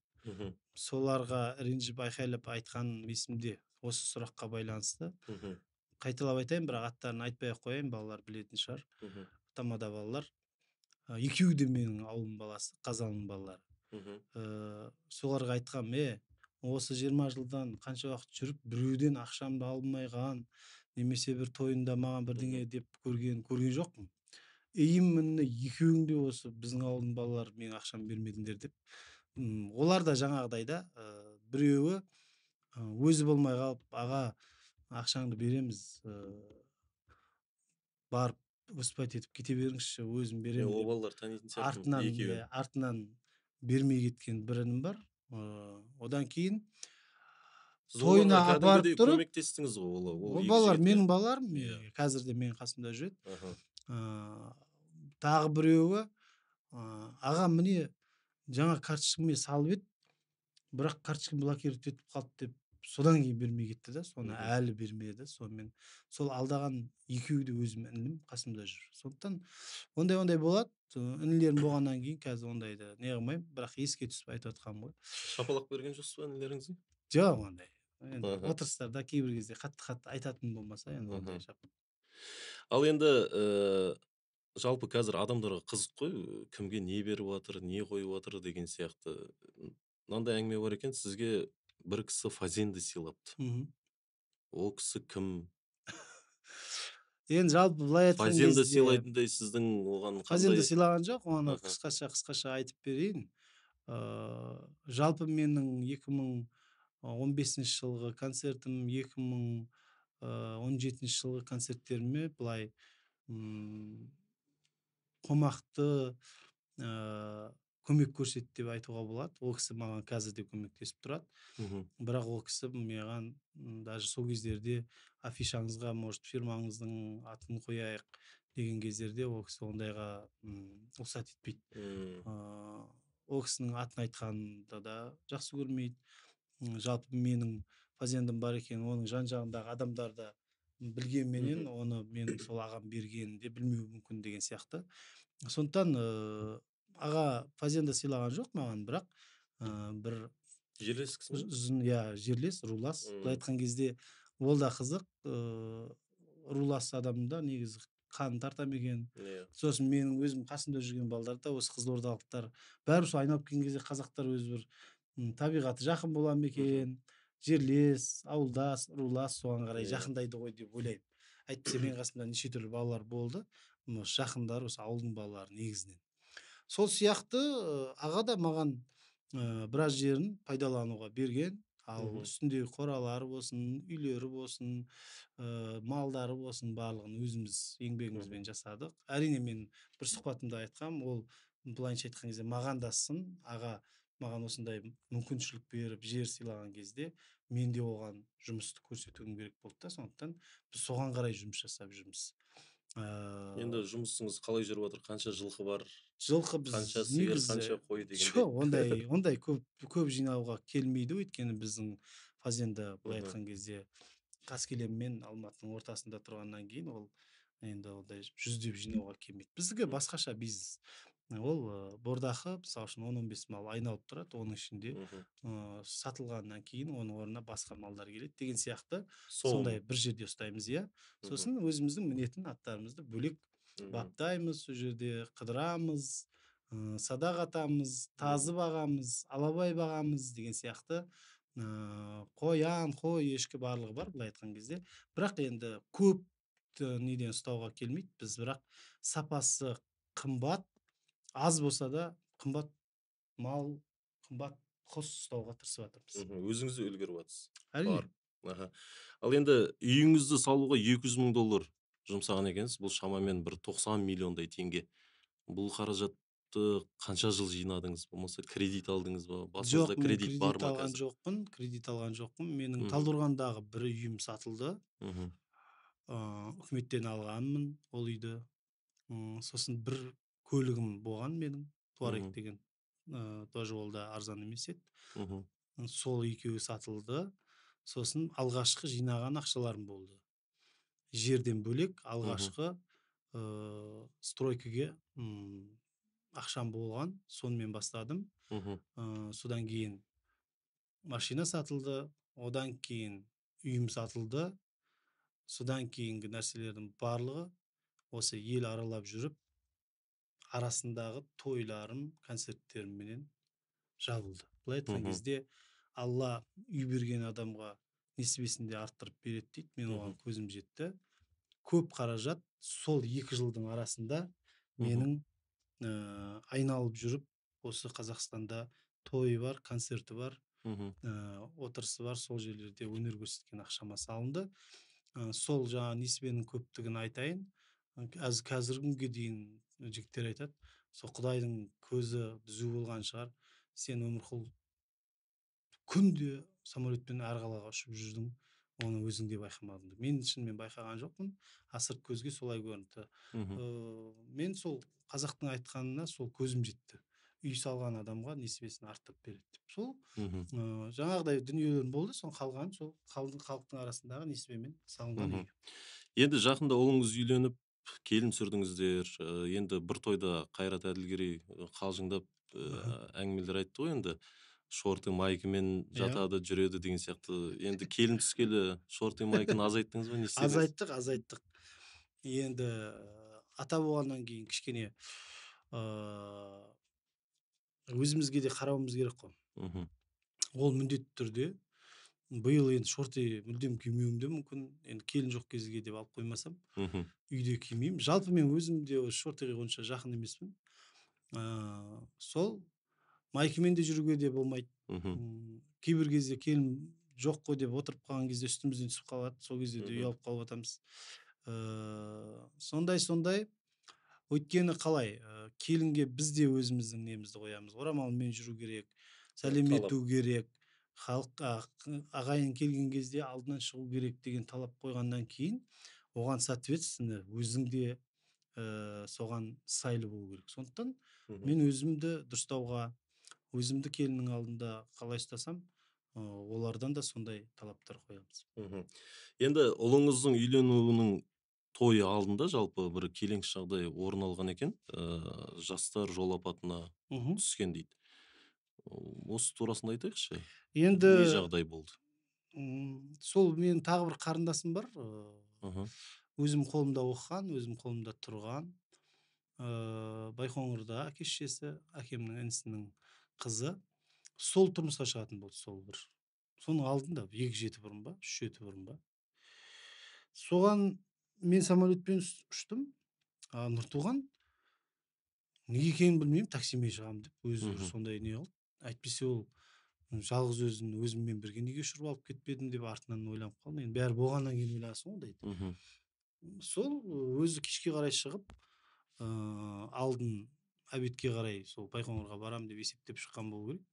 Соларға ренжіп айқайлап айтқаным есімде осы сұраққа байланысты. Қайталап айтайын, бірақ аттарын айтпай ақ қояйын, балалар білетін шығар. Тамада балалар. Екеуі де менің ауылым баласы, Қазанның балалары. Соларға айтқам, осы 20 жылдан қанша уақыт жүріп, біреуден ақшамды алмайған, немесе бір тойында маған бірдеңе деп көрген жоқпын. Именно екеуің де осы біздің ауылдың балалары менің ақшамды бермедіңдер деп. Олар да жаңағыдай да, біреуі өзі болмай қалып, аға, ақшаңды береміз, барып выступать етіп кете беріңізші, өзім беремін. Ол балалар танитын сияқты. Артынан бермей кеткен бір інім бар. Одан кейін тойына апарып тұрып көмектестіңіз ғой. Ол балалар менің балаларым, қазір де менің қасымда жүреді. Тағы біреуі, аға, міне жаңа карточкамен салып еді, бірақ карточкам блокировать етіп қалды деп, содан кейін бермей кетті да, соны әлі бермеді. Сонымен сол алдаған екеуі де өзім інім қасымда жүр. Сондықтан ондай болады. Інілерім болғаннан кейін қазір ондайды не қылмаймын, бірақ еске түсіп айтып жатқаным ғой. Шапалақ берген жоқсыз ба інілеріңізге? Жоқ, ондай. Енді отырыстарда кейбір кезде қатты-қатты айтатын болмаса, енді ондай шапалақ. Ал енді жалпы қазір адамдарға қызық қой, кімге не беріп жатыр, не қойып жатыр деген сияқты. Мынандай әңгіме бар екен, сізге бір кісі фазенда сыйлапты. Ол кісі кім? Енді жалпы былай айтқан кезде фазенда сыйлайтындай сіздің оған қандай? Фазенда сыйлаған жоқ, оны қысқаша айтып берейін. Жалпы менің 2015 жылғы концертім, 2017 жылғы концерттеріме былай қомақты көмек көрсетті деп айтуға болады. Ол кісі маған қазір де көмектесіп тұрады. Бірақ ол кісі маған даже сол кездерде афишаңызға, может, фирмаңыздың атын қояйық деген кездерде ол кісі ондайға рұқсат етпейді. Ол кісінің атын айтқанды да жақсы көрмейді. Жалпы менің фазендам бар екенін, оның жан-жағындағы адамдар да білгенменен, оны менің сол ағам бергенін де білмеуі мүмкін деген сияқты. Сондықтан аға фазенда сыйлаған жоқ маған, бірақ бір жерлес кісі ме? Иә, жерлес, рулас. Былай айтқан кезде ол да қызық, рулас адамда негізі қан тарта ма екен. Сосын менің өзім қасымда жүрген балдар да осы қызылордалықтар, бәрі сол айналып келген кезде қазақтар өзі бір табиғаты жақын бола ма екен, жерлес, ауылдас, рулас соған қарай жақындайды ғой деп ойлаймын. Әйтпесе менің қасымда неше түрлі балалар болды, жақындар осы ауылдың балалары негізінен. Сол сияқты аға да маған біраз жерін пайдалануға берген. Ал үстіндегі қоралары болсын, үйлері болсын, малдары болсын, барлығын өзіміз еңбегімізбен жасадық. Әрине мен бір сұхбатымда айтқам, ол былайынша айтқан кезде маған да сын, аға маған осындай мүмкіншілік беріп жер сыйлаған кезде мен де оған жұмысты көрсетуім керек болды да, сондықтан біз соған қарай жұмыс жасап жүрміз. Енді жұмысыңыз қалай жүріп жатыр? Қанша жылқы бар? Жылқы біз қанша сиыр, қанша қой дегендей? Жоқ, ондай көп жинауға келмейді, өйткені біздің фазенда былай айтқан кезде Қаскелең мен Алматының ортасында тұрғаннан кейін ол енді ондай жүздеп жинауға келмейді. Біздікі басқаша бизнес. Ол бордақы, мысалы үшін 10-15 мал айналып тұрады, оның ішінде сатылғаннан кейін оның орнына басқа малдар келеді деген сияқты. Сондай бір жерде ұстаймыз, иә. Сосын өзіміздің мінетін аттарымызды бөлек баптаймыз, сол жерде қыдырамыз, садақ атамыз, тазы бағамыз, алабай бағамыз деген сияқты. Қоян, қой, ешкі барлығы бар былай айтқан кезде. Бірақ енді көп неден ұстауға келмейді. Біз бірақ сапасы қымбат, аз болса да қымбат мал, қымбат қос ұстауға тырысып жатырмыз. Өзіңіз де үлгеріп жатырсыз. Әрине. Бар. Ал енді үйіңізді салуға $200 000 жұмсаған екенсіз. Бұл шамамен бір 90 миллиондай теңге. Бұл қаражатты қанша жыл жинадыңыз? Болмаса кредит алдыңыз ба? Басыңызда жоқ, мен кредит бар кредит ма алған қазір? жоқпын, кредит алған жоқпын. Менің Талдықорғандағы бір үйім сатылды. Үкіметтен алғанмын ол үйді. Сосын бір көлігім болған менің, Туарек деген, тоже ол да арзан емес еді. Сол екеуі сатылды. Сосын алғашқы жинаған ақшаларым болды. Жерден бөлек алғашқы стройкаге ақшам болған, сонымен бастадым. Содан кейін машина сатылды, одан кейін үйім сатылды. Содан кейінгі нәрселердің барлығы осы ел аралап жүріп, арасындағы тойларым, концерттерімменен жабылды. Былай айтқан кезде, Алла үй берген адамға несібесін де арттырып береді дейді. Мен оған көзім жетті. Көп қаражат сол 2 жылдың арасында менің айналып жүріп, осы Қазақстанда тойы бар, концерті бар, отырысы бар, сол жерлерде өнер көрсеткен ақшама салынды. Сол жаңа несібенің көптігін айтайын. Қазіргі күнге дейін жігіттер айтады, сол Құдайдың көзі түзу болған шығар, сен Өмірқұл күнде самолетпен әр қалаға ұшып жүрдің, оны өзің де байқамадың деп. Мен шынымен байқаған жоқпын, а сырт көзге солай көрінді. Мен сол қазақтың айтқанына сол көзім жетті. Үй салған адамға несібесін арттырып береді деп. Сол жаңағыдай дүниелерім болды, соның қалғаны сол халықтың арасындағы несібемен салынған үй. Енді жақында ұлыңыз үйленіп, келін түсірдіңіздер. Енді бір тойда Қайрат Әділгерей қалжыңдап әңгімелер айтты ғой енді. Шорты майкамен жатады, жүреді деген сияқты. Енді келін түскелі шорты майканы азайттыңыз ба, не істедіңіз? Азайттық, азайттық. Енді ата болғаннан кейін кішкене өзімізге де қарауымыз керек қой. Ол міндетті түрде биыл енді шорты мүлдем кимеуім де мүмкін. Енді келін жоқ кезге деп алып қоймасам, үйде кимеймін. Жалпы мен өзім де шортыға онша жақын емеспін. Сол майкамен де жүруге де болмайды. Кейбір кезде келін жоқ қой деп отырып қалған кезде үстімізден түсіп қалады. Сол кезде де ұялып қалып жатамыз. Сондай. Өйткені қалай, келінге біз де өзіміздің немізді қоямыз. Орамалмен жүру керек, сәлем ету керек, халық, ағайын келген кезде алдынан шығу керек деген талап қойғаннан кейін оған соответственно өзің де соған сайлы болу керек. Сондықтан мен өзімді дұрыстауға, өзімді келіннің алдында қалай ұстасам, олардан да сондай талаптар қоямыз. Енді ұлыңыздың үйленуінің тойы алдында жалпы бір келеңсіз жағдай орын алған екен. Жастар жол апатына түскен дейді. Осы турасында айтайықшы. Енді не жағдай болды? Сол менің тағы бір қарындасым бар. Өзім қолымда оқыған, өзім қолымда тұрған. Байқоңырда әке шешесі, әкемнің інісінің қызы. Сол тұрмысқа шығатын болды сол бір. Соның алдында 2 жеті бұрын ба, 3 жеті бұрын ба. Соған мен самолетпен ұштым. Нұртуған неге екенін білмеймін, таксимен шығамын деп өзі бір сондай не қылды. Әйтпесе ол жалғыз өзін өзіммен бірге неге ұшырып алып кетпедім деп артынан ойланып қалдым. Енді бәрі болғаннан кейін ойланасың ғой ондайды. Сол өзі кешке қарай шығып, алдын обедке қарай сол Байқоңырға барам деп есептеп шыққан болу керек.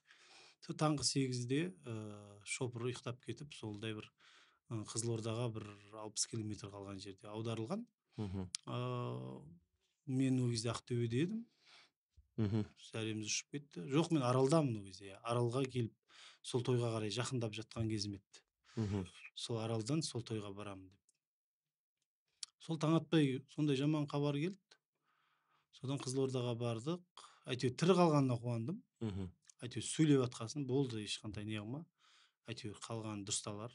Сол таңғы 8-де, шопыр ұйықтап кетіп, солдай бір, Қызылордаға бір 60 километр қалған жерде аударылған. Мен ол кезде Ақтөбеде едім. Сәлеміміз ұшып кетті. Жоқ, мен Аралдамын ол кезде. Аралға келіп, сол тойға қарай жақындап жатқан кезім еді. Сол Аралдан сол тойға барамын деп. Сол таң атпай сондай жаман хабар келді. Содан Қызылордаға бардық. Әйтеуір тірі қалғанына қуандым. Әйтеуір сөйлеп жатқасын болды, ешқандай не қылма. Әйтеуір қалған дұрысталар.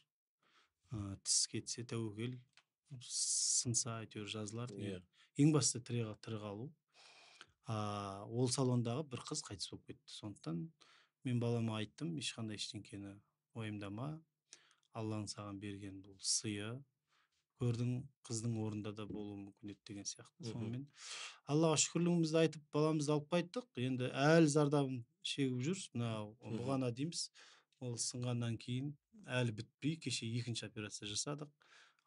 Тіс кетсе тәуекел, сынса әйтеуір жазылар. Ең бастысы тірі қалу. Ол салондағы бір қыз қайтыс болып кетті. Сондықтан мен балама айттым, ешқандай ештеңкені уайымдама. Алланың саған берген бұл сыйы. Көрдің, қыздың орнында да болуы мүмкін еді деген сияқты. Сонымен Аллаға шүкірлігімізді айтып, баламызды алып қайттық. Енді әлі зардабын шегіп жүр. Мынау бұғана дейміз. Ол сынғаннан кейін әлі бітпей, кеше екінші операция жасадық.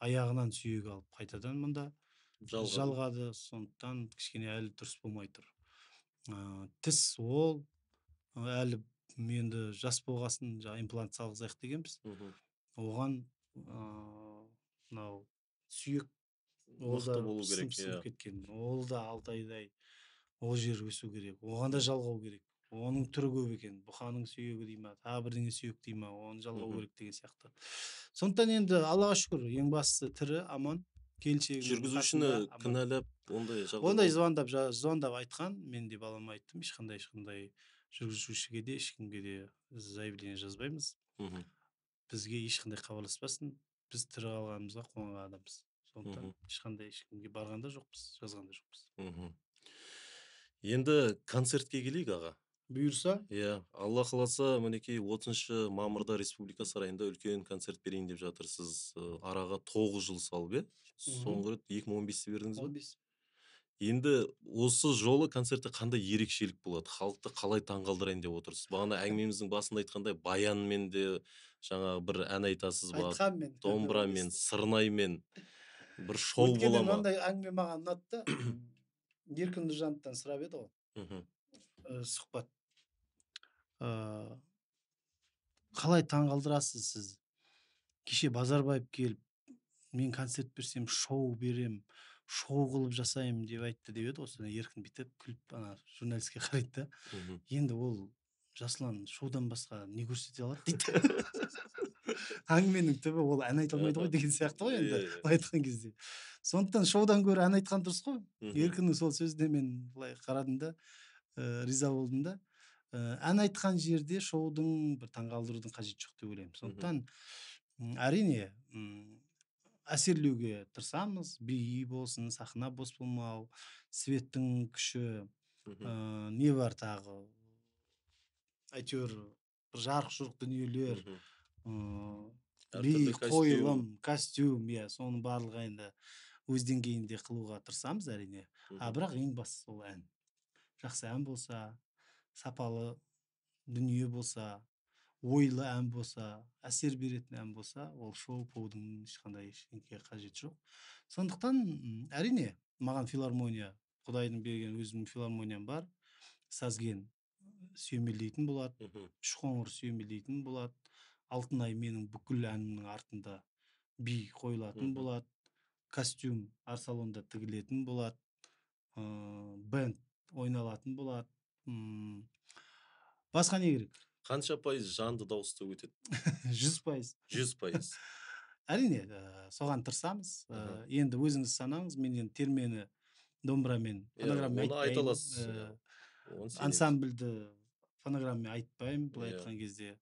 Аяғынан сүйек алып қайтадан мында жалғады. Сондықтан кішкене әлі дұрыс болмай тұр. Тіс ол әлі енді жас болғасын жаңа имплант салғызайық дегенбіз. Оған мынау сүйек ол да болу керек, сынып кеткен. Ол да 6 айдай ол жер өсу керек. Оған да жалғау керек. Оның түрі көп екен. Бұқаның сүйегі дей ма, тағы бірдеңе сүйек дей ма, оны жалғау керек деген сияқты. Сондықтан енді Аллаға шүкір, ең бастысы тірі, аман, келіншегінің жүргізушіні кінәлап ондай жағдай. Ондай звондап айтқан, мен де балама айттым, ешқандай жүргізушіге де, ешкімге де заявление жазбаймыз. Бізге ешқандай хабарласпасын, біз тірі қалғанымызға қуанған адамбыз. Сондықтан ешқандай ешкімге барған да жоқпыз, жазған да жоқпыз. Енді концертке келейік, аға. Бұйырса? Иә, Алла қаласа, мінекей 30 мамырда Республика сарайында үлкен концерт берейін деп жатырсыз. Араға 9 жыл салып, е? Соңғы рет 2015-те бердіңіз ба? 15. Енді осы жолы концертте қандай ерекшелік болады? Халықты қалай таңғалдырайын деп отырсыз? Бағана әңгімеміздің басында айтқандай, баянмен де жаңағы бір ән айтасыз ба? Айтқанмен. Домбырамен, сырнаймен бір шоу бола ма? Мынандай әңгіме маған ұнады да. Еркін Нұржановтан сұрап еді ғой. Сұхбат. Қалай таңғалдырасыз сіз? Кеше Базарбаев келіп, мен концерт берсем, шоу берем, шоу қылып жасаймын деп айтты деп еді. Осыны Еркін бүйтіп күліп ана журналистке қарайды да. Енді ол Жасұлан шоудан басқа не көрсете алады дейді. Әңгіменің түбі ол ән айта алмайды ғой деген сияқты ғой енді былай айтқан кезде. Сондықтан шоудан гөрі ән айтқан дұрыс қой. Еркіннің сол сөзіне мен былай қарадым да, риза болдым да. Ән айтқан жерде шоудың бір таңғалдырудың қажеті жоқ деп ойлаймын. Сондықтан әрине әсерлеуге тырысамыз. Би болсын, сахна бос болмау, светтің күші, не бар тағы, әйтеуір бір жарық-жұрық дүниелер, би, қойылым, костюм, иә, соның барлығы енді өз деңгейінде қылуға тырысамыз әрине. А бірақ ең бастысы ол ән. Жақсы ән болса, сапалы дүние болса, ойлы ән болса, әсер беретін ән болса, ол шоу-поудың ешқандай ештеңеге қажеті жоқ. Сондықтан әрине маған филармония, Құдайдың берген өзімнің филармониям бар. Сазген сүйемелдейтін болады, Үшқоңыр сүйемелдейтін болады, Алтынай менің бүкіл әнімнің артында би қойылатын болады, костюм Арсалонда тігілетін болады, бенд ойналатын болады. Басқа не керек? Қанша пайыз жанды дауысты өтеді? 100%. 100%. Әрине, соған тырысамыз. Енді өзіңіз санаңыз, мен енді термені домбырамен, фонограммамен айтпаймын. Оны айта аласыз. Ансамбльді фонограммамен айтпаймын, былай айтқан кезде.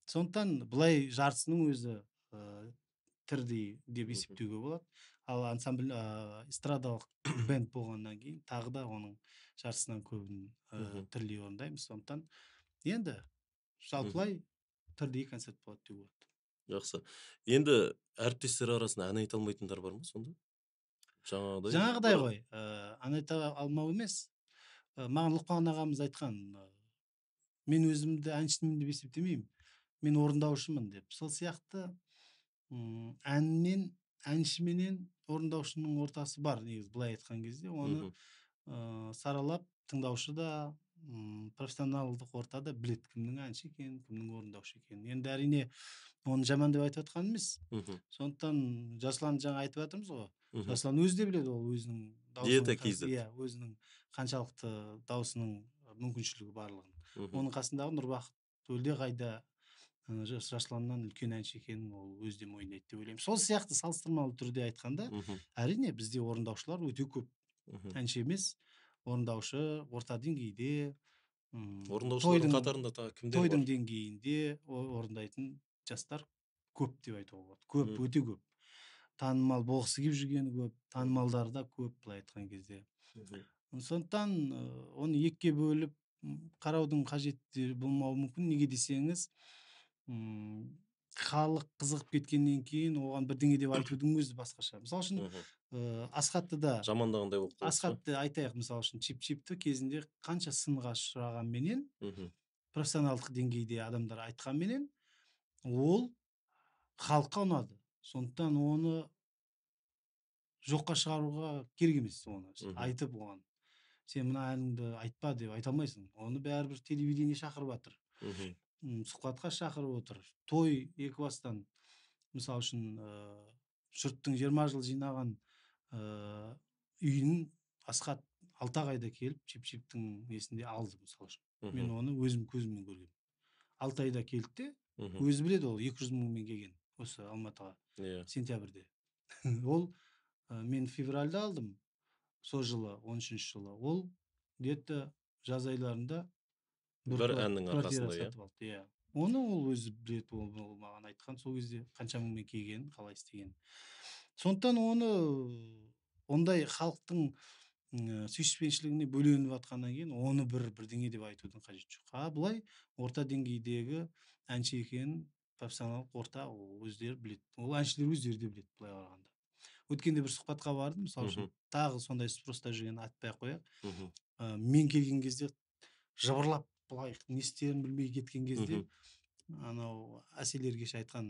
Сондықтан былай жартысының өзі тірдей деп есептеуге болады. Ал ансамбль эстрадалық бенд болғаннан кейін тағы да оның жартысынан көбін тірілей орындаймыз. Сондықтан енді жалпылай тірдей концерт болады деуге болады. Жақсы. Енді әріптестер арасында ән айта алмайтындар бар ма сонда? Жаңағыдай ғой. Ән айта алмау емес. Маған Лұқпан ағамыз айтқан, мен өзімді әншімін деп есептемеймін, мен орындаушымын деп. Сол сияқты әннен, әншіменен орындаушының ортасы бар негізі былай айтқан кезде. Оны саралап тыңдаушы да, профессионалдық ортада біледі кімнің әнші екенін, кімнің орындаушы екенін. Енді әрине оны жаман деп айтып жатқан емес. Сондықтан Жасұлан жаңа айтып жатырмыз ғой. Жасұлан өзі де біледі, ол өзінің даусының, иә, өзінің қаншалықты даусының мүмкіншілігі барлығын. Оның қасындағы Нұрбақыт әлдеқайда Жасұланнан үлкен әнші екенін ол өзі де мойындайды деп ойлаймын. Сол сияқты салыстырмалы түрде айтқанда, әрине бізде орындаушылар өте көп. Әнші емес, орындаушы орта деңгейде, орындаушылардың қатарында тағы кімдер бар? Тойдың деңгейінде орындайтын жастар көп деп айтуға болады. Көп, өте көп. Танымал болғысы келіп жүргені көп, танымалдары да көп былай айтқан кезде. Сондықтан оны екіге бөліп қараудың қажеті болмауы мүмкін. Неге десеңіз, халық қызығып кеткеннен кейін оған бірдеңе деп айтудың өзі басқаша. Мысал үшін, Асхатты да жамандағандай болып қалды. Асхатты айтайық, мысал үшін, Чип-чипті кезінде қанша сынға ұшырағанменен, Профессионалдық деңгейде адамдар айтқанменен, ол халыққа ұнады. Сондықтан оны жоққа шығаруға керек емес, оны айтып оған сен мына әніңді айтпа деп айта алмайсың. Оны бәрібір телевидение шақырып жатыр, сұхбатқа шақырып отыр. Той екі бастан, мысалы үшін, жұрттың 20 жыл жинаған үйін Асхат 6 айда келіп Чип-Чиптің несінде алды, мысалы үшін. Мен оны өзім көзіммен көргенмін. 6 айда келді де, өзі біледі, ол 200 мыңмен келген осы Алматыға сентябрьде. Ол мен февральда алдым сол жылы, 13-жылы. Ол где-то жаз айларында бір әннің квартира арқасында, иә? сатып алды, иә. Оны ол өзі біледі, ол маған айтқан сол кезде қанша мыңмен келгенін, қалай істегенін. Сондықтан оны ондай халықтың сүйіспеншілігіне бөленіп жатқаннан кейін оны бір бірдеңе деп айтудың қажеті жоқ. А былай орта деңгейдегі әнші екенін профессионалдық орта ол өздері біледі. Ол әншілер өздері де біледі былай қарағанда. Өткенде бір сұхбатқа бардым, мысалы үшін, тағы сондай спроста жүрген, айтпай ақ қояйық. Мен келген кезде жыбырлап былай не істерін білмей кеткен кезде анау Әсел Ергеш айтқан,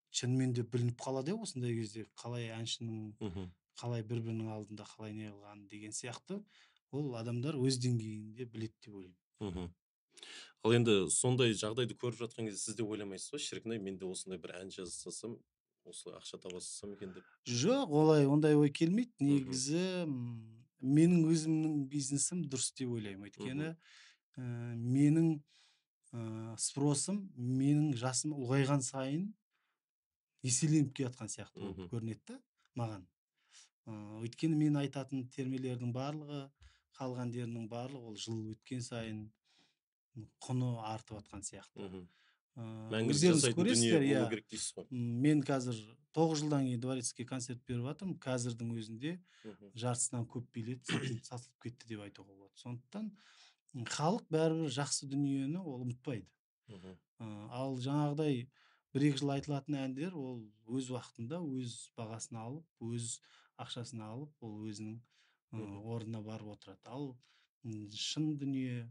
шынымен де білініп қалады осындай кезде қалай әншінің қалай бір бірінің алдында қалай не қылғанын деген сияқты. Ол адамдар өз деңгейінде біледі деп ойлаймын. Ал енді сондай жағдайды көріп жатқан кезде сіз де ойламайсыз ба, шіркін ай, мен де осындай бір ән жазсам, осылай ақша таба салсам екен деп? Жоқ, олай ондай ой келмейді. Негізі менің өзімнің бизнесім дұрыс деп ойлаймын. Өйткені менің спросым менің жасым ұлғайған сайын еселеніп келе жатқан сияқты болып көрінеді да маған. Өйткені мен айтатын термелердің барлығы, халық әндерінің барлығы ол жыл өткен сайын құны артып жатқан сияқты. Мәңгілік Өздеріңіз жасайтын дүние көресіздер, болу иә. керек дейсіз ғой. Мен қазір 9 жылдан кейін Дворецкий концерт беріп жатырмын. Қазірдің өзінде жартысынан көп билет сатылып кетті деп айтуға болады. Сондықтан халық бәрібір жақсы дүниені ол ұмытпайды. Ал жаңағыдай 1-2 жыл айтылатын әндер ол өз уақытында өз бағасын алып, өз ақшасын алып, ол өзінің орнына барып отырады. Ал шын дүние,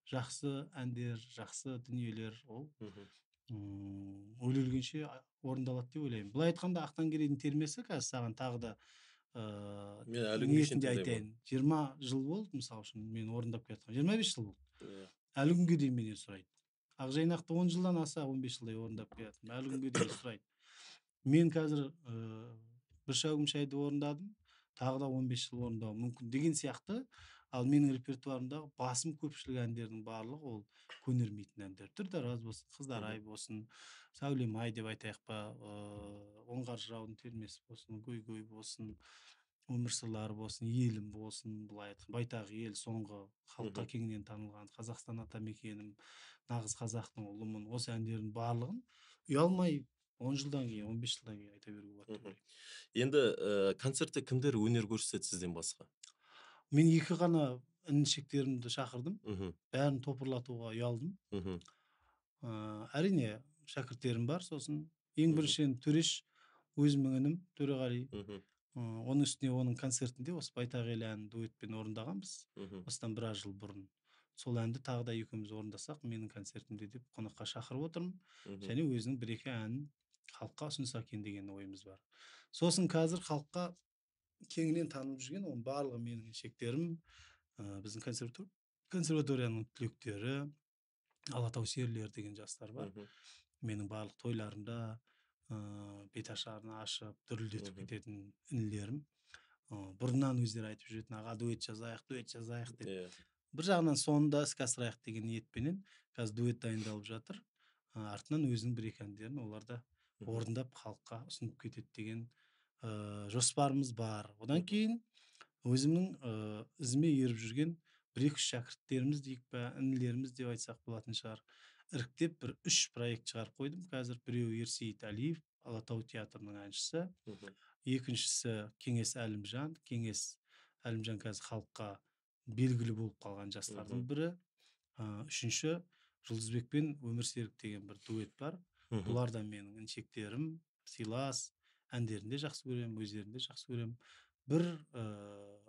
жақсы әндер, жақсы дүниелер ол өле-өлгенше орындалады деп ойлаймын. Былай айтқанда, Ақтан-Керейдің термесі қазір саған тағы да Мен әлі күнге шейін ниетінде тыңдаймын. айтайын. 20 жыл болды, мысалы үшін, мен орындап келе жатқан. 25 жыл болды. Әлі күнге дейін менен сұрайды. Ақжайнақты 10 жылдан аса, 15 жылдай орындап келе жатырмын. Әлі күнге дейін сұрайды. Мен қазір бір шәугім шайды орындадым, тағы да 15 жыл орындауым мүмкін деген сияқты. Ал менің репертуарымдағы басым көпшілік әндердің барлығы ол көнермейтін әндер. Түрдараз болсын, Қыздар ай болсын, Сәулем ай деп айтайық па, Оңғар жыраудың термесі болсын, Гөй-гөй болсын, Өмір сырлары болсын, Елім болсын, былай айтқан, Байтақ ел соңғы халыққа кеңінен танылған, Қазақстан ата мекенім, нағыз қазақтың ұлымын, осы әндердің барлығын ұялмай 10 жылдан кейін, 15 жылдан кейін айта беруге болады деп ойлаймын. Енді концертте кімдер өнер көрсетеді сізден басқа? Мен екі ғана інішектерімді шақырдым. Бәрін топырлатуға ұялдым. Әрине, шәкірттерім бар, сосын ең біріншіден Төреш, өзімнің інім Төреғали. Оның үстіне оның концертінде осы Байтақ ел әнін дуэтпен орындағанбыз. Осыдан біраз жыл бұрын. Сол әнді тағы да екеуміз орындасақ, менің концертімде деп қонаққа шақырып отырмын. Және өзінің бір-екі әнін халыққа ұсынса екен деген ойымыз бар. Сосын қазір халыққа кеңінен танылып жүрген, оның барлығы менің інішектерім, біздің консерваторияның түлектері, Алатау серілері деген жастар бар. Менің барлық тойларымда, беташарын ашып, дүрілдетіп кететін інілерім. Бұрыннан өздері айтып жүретін, аға, дуэт жазайық, дуэт жазайық деп. Бір жағынан соны да іске асырайық деген ниетпенен қазір дуэт дайындалып жатыр. Артынан өзінің бір-екі әндерін олар да орындап халыққа ұсынып кетеді деген жоспарымыз бар. Одан кейін өзімнің ізіме еріп жүрген бір-екі үш шәкірттеріміз дейік пе, інілеріміз деп айтсақ болатын шығар. Іріктеп бір 3 проект шығарып қойдым. Қазір біреуі Ерсейіт Әлиев, Алатау театрының әншісі. Екіншісі Кеңес Әлімжан. Кеңес Әлімжан қазір халыққа белгілі болып қалған жастардың бірі. Үшінші Жұлдызбек пен Өмірсерік деген бір дуэт бар. Бұлар да менің інішектерім, сыйлас, әндерін де жақсы көремін, өздерін де жақсы көремін. Бір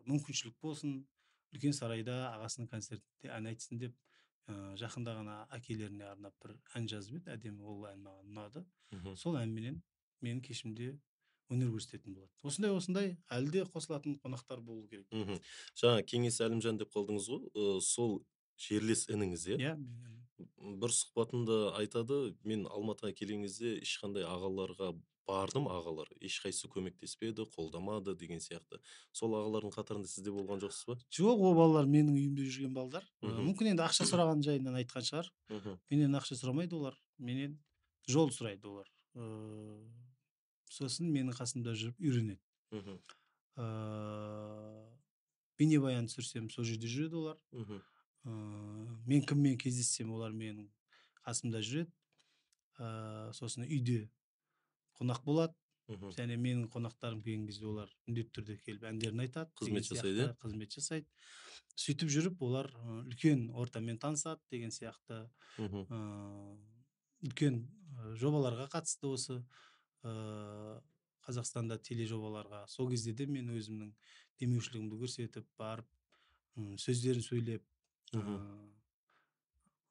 мүмкіншілік болсын, үлкен сарайда ағасының концертінде ән айтсын деп Жақында ғана әкелеріне арнап бір ән жазып еді, әдемі, ол ән маған ұнады. Сол әнменен менің кешімде өнер көрсететін болады. Осындай әлі де қосылатын қонақтар болу керек. Жаңа Кеңес Әлімжан деп қалдыңыз ғой, сол жерлес ініңіз, иә? Иә, менің. Бір сұхбатында айтады, мен Алматыға келген кезде ешқандай ағаларға бардым, ағалар ешқайсысы көмектеспеді, қолдамады деген сияқты. Сол ағалардың қатарында сіз де болған жоқсыз ба? Жоқ, ол балалар менің үйімде жүрген балдар. Мүмкін енді ақша сұраған жайынан айтқан шығар. Менен ақша сұрамайды олар, менен жол сұрайды олар. Сосын менің қасымда жүріп үйренеді. Бейнебаян түсірсем, сол жерде жүреді олар. Мен кіммен кездессем, олар менің қасымда жүреді. Сосын үйде қонақ болады. Және менің қонақтарым келген кезде олар міндетті түрде келіп әндерін айтады, қызмет деген жасайды, сияқты, қызмет жасайды. Сөйтіп жүріп олар үлкен ортамен танысады деген сияқты. Үлкен жобаларға қатысты осы, Қазақстанда тележобаларға. Сол кезде де мен өзімнің демеушілігімді көрсетіп, барып, сөздерін сөйлеп,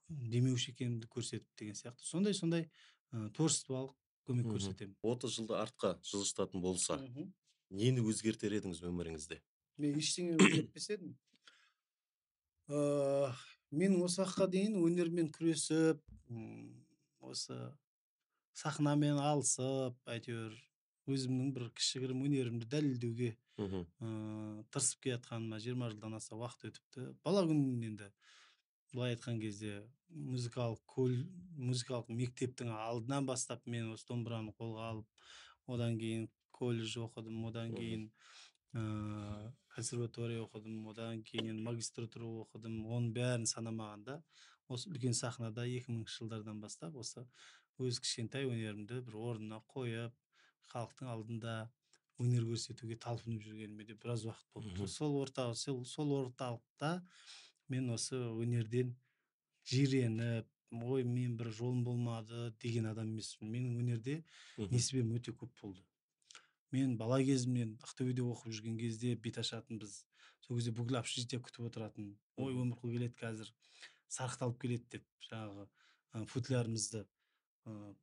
демеуші екенімді көрсетіп деген сияқты. Сондай-сондай, творчестволық көмек көрсетемін. 30 жылды артқа жылжытатын болса, нені өзгертер едіңіз өміріңізде? Мен ештеңе өзгертпес едім. Мен осы уақытқа дейін өнермен күресіп, осы сахнамен алысып, әйтеуір өзімнің бір кішігірім өнерімді дәлелдеуге, тырысып келе жатқаныма 20 жылдан аса уақыт өтіпті. Бала күнімнен енді былай айтқан кезде музыкалық мектептің алдынан бастап мен осы домбыраны қолға алып, одан кейін колледж оқыдым, одан кейін, консерватория оқыдым, одан кейін магистратура оқыдым. Оның бәрін санамағанда осы үлкен сахнада 2000 жылдардан бастап осы өз кішкентай өнерімді бір орнына қойып, халықтың алдында өнер көрсетуге талпынып жүргеніме де біраз уақыт болды. Сол орталықта мен осы өнерден жиреніп, ой, мен бір жолым болмады деген адам емеспін. Менің өнерде несібем өте көп болды. Мен бала кезімнен Ақтөбеде оқып жүрген кезде бет ашатынбыз. Сол кезде бүкіл общежитие күтіп отыратын. Ой, Өмірқұл келеді қазір, сарқыт алып келеді деп жаңағы, футлярымызды,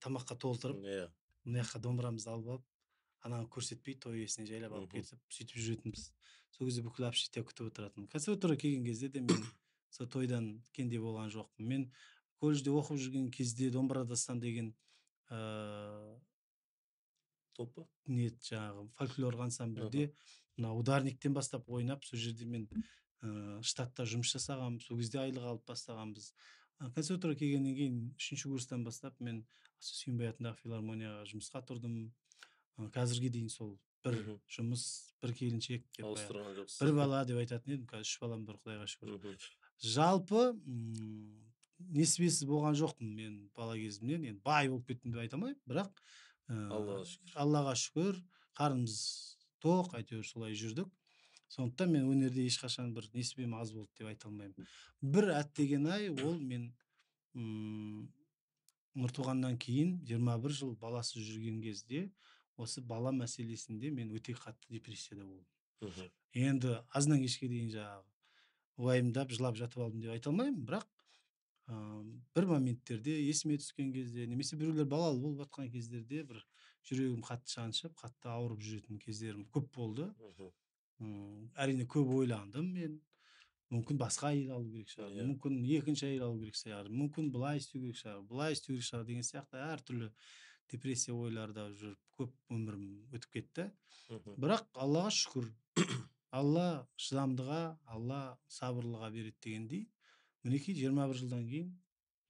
тамаққа толтырып, мына жаққа домбырамызды алып алып, ананы көрсетпей той иесіне жайлап алып кетіп, сөйтіп жүретінбіз. Сол кезде бүкіл общежитие күтіп отыратын. Консерватория келген кезде де мен сол тойдан кенде болған жоқпын. Мен колледжде оқып жүрген кезде домбыра дастан деген, Топ па? Не, жаңағы фольклор ансамбльде мына ударниктен бастап ойнап, сол жерде мен, штатта жұмыс жасағанмын, сол кезде айлық алып бастағанбыз. Консерватория келгеннен кейін 3 курстан бастап мен Сүйінбай атындағы филармонияға жұмысқа тұрдым. Қазірге дейін сол бір жұмыс, бір келіншек деп баяғы Ауыстырған жоқсыз. бір бала деп айтатын едім, қазір 3 балам бар, Құдайға шүкір. Жалпы, несібесіз болған жоқпын мен бала кезімнен. Енді бай болып кеттім деп айта алмаймын, бірақ, Аллаға шүкір. Аллаға шүкір, қарнымыз тоқ, әйтеуір солай жүрдік. Сондықтан мен өнерде ешқашан бір несібем аз болды деп айта алмаймын. Бір әттеген ай, ол мен, Нұртуғаннан кейін 21 жыл баласыз жүрген кезде осы бала мәселесінде мен өте қатты депрессияда болдым. Енді азаннан кешке дейін жаңағы уайымдап, жылап жатып алдым деп айта алмаймын, бірақ, бір моменттерде есіме түскен кезде, немесе біреулер балалы болып жатқан кездерде бір жүрегім қатты шаншып, қатты ауырып жүретін кездерім көп болды. Әрине көп ойландым мен. Мүмкін басқа әйел алу керек шығар, мүмкін екінші әйел алу керек шығар, мүмкін былай істеу керек шығар, былай істеу керек шығар деген сияқты әртүрлі депрессия ойларда жүріп көп өмірім өтіп кетті. Бірақ Аллаға шүкір, Алла шыдамдыға, Алла сабырлыға береді дегендей, мінекей 21 жылдан кейін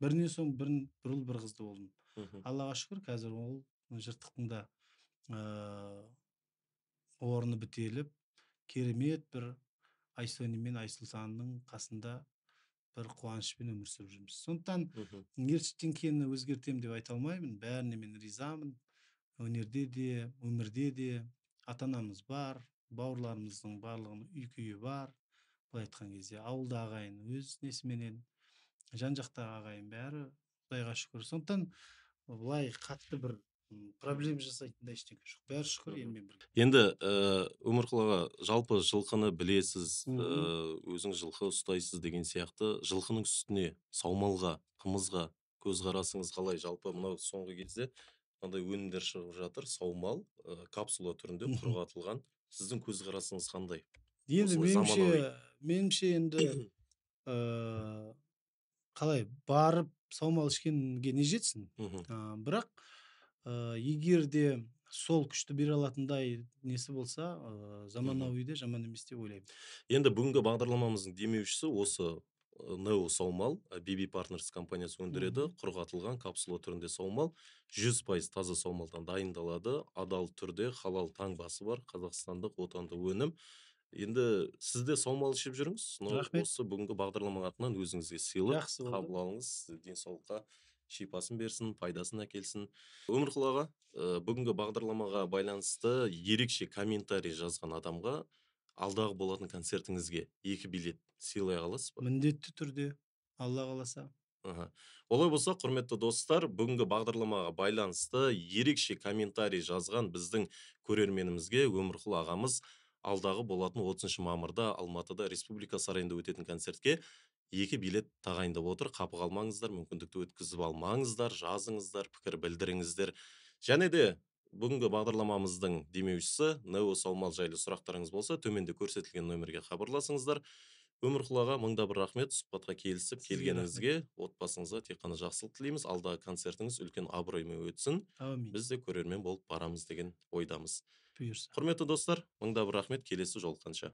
бірінен соң бір ұл, бір қызды болдым. Аллаға шүкір, қазір ол жыртықтың да, орны бітеліп, керемет бір Айсони мен Айсұлтанның қасында бір қуанышпен өмір сүріп жүрміз. Сондықтан ештеңені өзгертемін деп айта алмаймын, бәріне мен ризамын. Өнерде де, өмірде де ата-анамыз бар, бауырларымыздың барлығының үй күйі бар. Былай айтқан кезде ауылда ағайын өз несіменен, жан жақтағы ағайын бәрі Құдайға шүкір. Сондықтан былай қатты бір Проблема жасайтындай ештеңе жоқ, бәрі шүкір, елмен бірге. Енді Өмірқұл аға, жалпы жылқыны білесіз, өзіңіз жылқы ұстайсыз деген сияқты, жылқының сүтіне, саумалға, қымызға көзқарасыңыз қалай? Жалпы мынау соңғы кезде мынандай өнімдер шығып жатыр, саумал, капсула түрінде құрғатылған. Сіздің көзқарасыңыз қандай? Енді Осындай заманауи. Меніңше енді, қалай барып саумал ішкенге не жетсін? Бірақ егер де сол күшті бере алатындай несі болса, заманауи де жаман емес деп ойлаймын. Енді бүгінгі бағдарламамыздың демеушісі осы, Нео саумал, BB Partners компаниясы өндіреді. Құрғатылған капсула түрінде саумал, 100% таза саумалдан дайындалады, адал түрде халал таңбасы бар, қазақстандық отандық өнім. Енді сіз де саумал ішіп жүріңіз. Мынау Рахмет. осы бүгінгі бағдарламаның атынан өзіңізге сыйлық. Жақсы болды. Қабыл алыңыз, денсаулыққа шипасын берсін, пайдасын әкелсін. Өмірқұл аға, бүгінгі бағдарламаға байланысты ерекше комментарий жазған адамға алдағы болатын концертіңізге 2 билет сыйлай аласыз ба? Міндетті түрде, Алла қаласа. Олай болса, құрметті достар, бүгінгі бағдарламаға байланысты ерекше комментарий жазған біздің көрерменімізге Өмірқұл ағамыз алдағы болатын 30 мамырда Алматыда Республика сарайында өтетін концертке 2 билет тағайындап отыр. Қапы қалмаңыздар, мүмкіндікті өткізіп алмаңыздар, жазыңыздар, пікір білдіріңіздер. Және де бүгінгі бағдарламамыздың демеушісі Нео саумал жайлы сұрақтарыңыз болса, төменде көрсетілген нөмірге хабарласыңыздар. Өмірқұл аға, мың да бір рахмет сұхбатқа келісіп Сізге келгеніңізге, рахмет. Отбасыңызға тек қана жақсылық тілейміз. Алдағы концертіңіз үлкен абыроймен өтсін. Әумин. Біз де көрермен болып барамыз деген ойдамыз. Бұйырса. Құрметті достар, мың да бір рахмет, келесі жолыққанша.